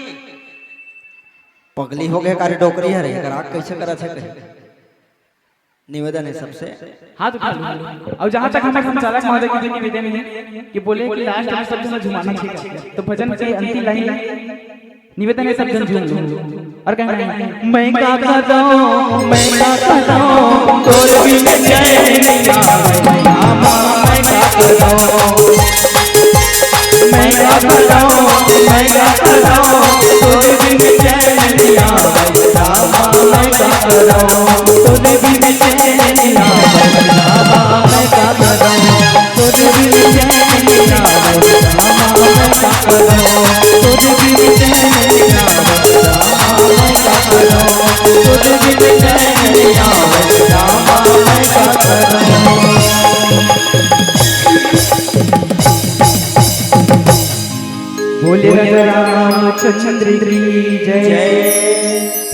पगली हो गए कारी डोकरी हरे, एकर आग कैसे करत है कहीं? निवेदन है सबसे। हाथ उठा लो। और जहां तक हमारे संचालक महोदय की निवेदन है कि बोले कि लास्ट में सब झन झुमाना चाहिए, तो भजन के अंतिम लाइन निवेदन है, सब झन झूम लो और कहना है, मैं का करूं, मैं का करूं, तोर बिन चैन नी आवे, रामा, मैं का करूं। मैं का करूं, मैं का करूं, तोर बिन चैन नी आवे, रामा, मैं का करूं, तोर बिन चैन नी आवे, रामा, मैं का करूं। बोले राजा रामचंद्र की जय।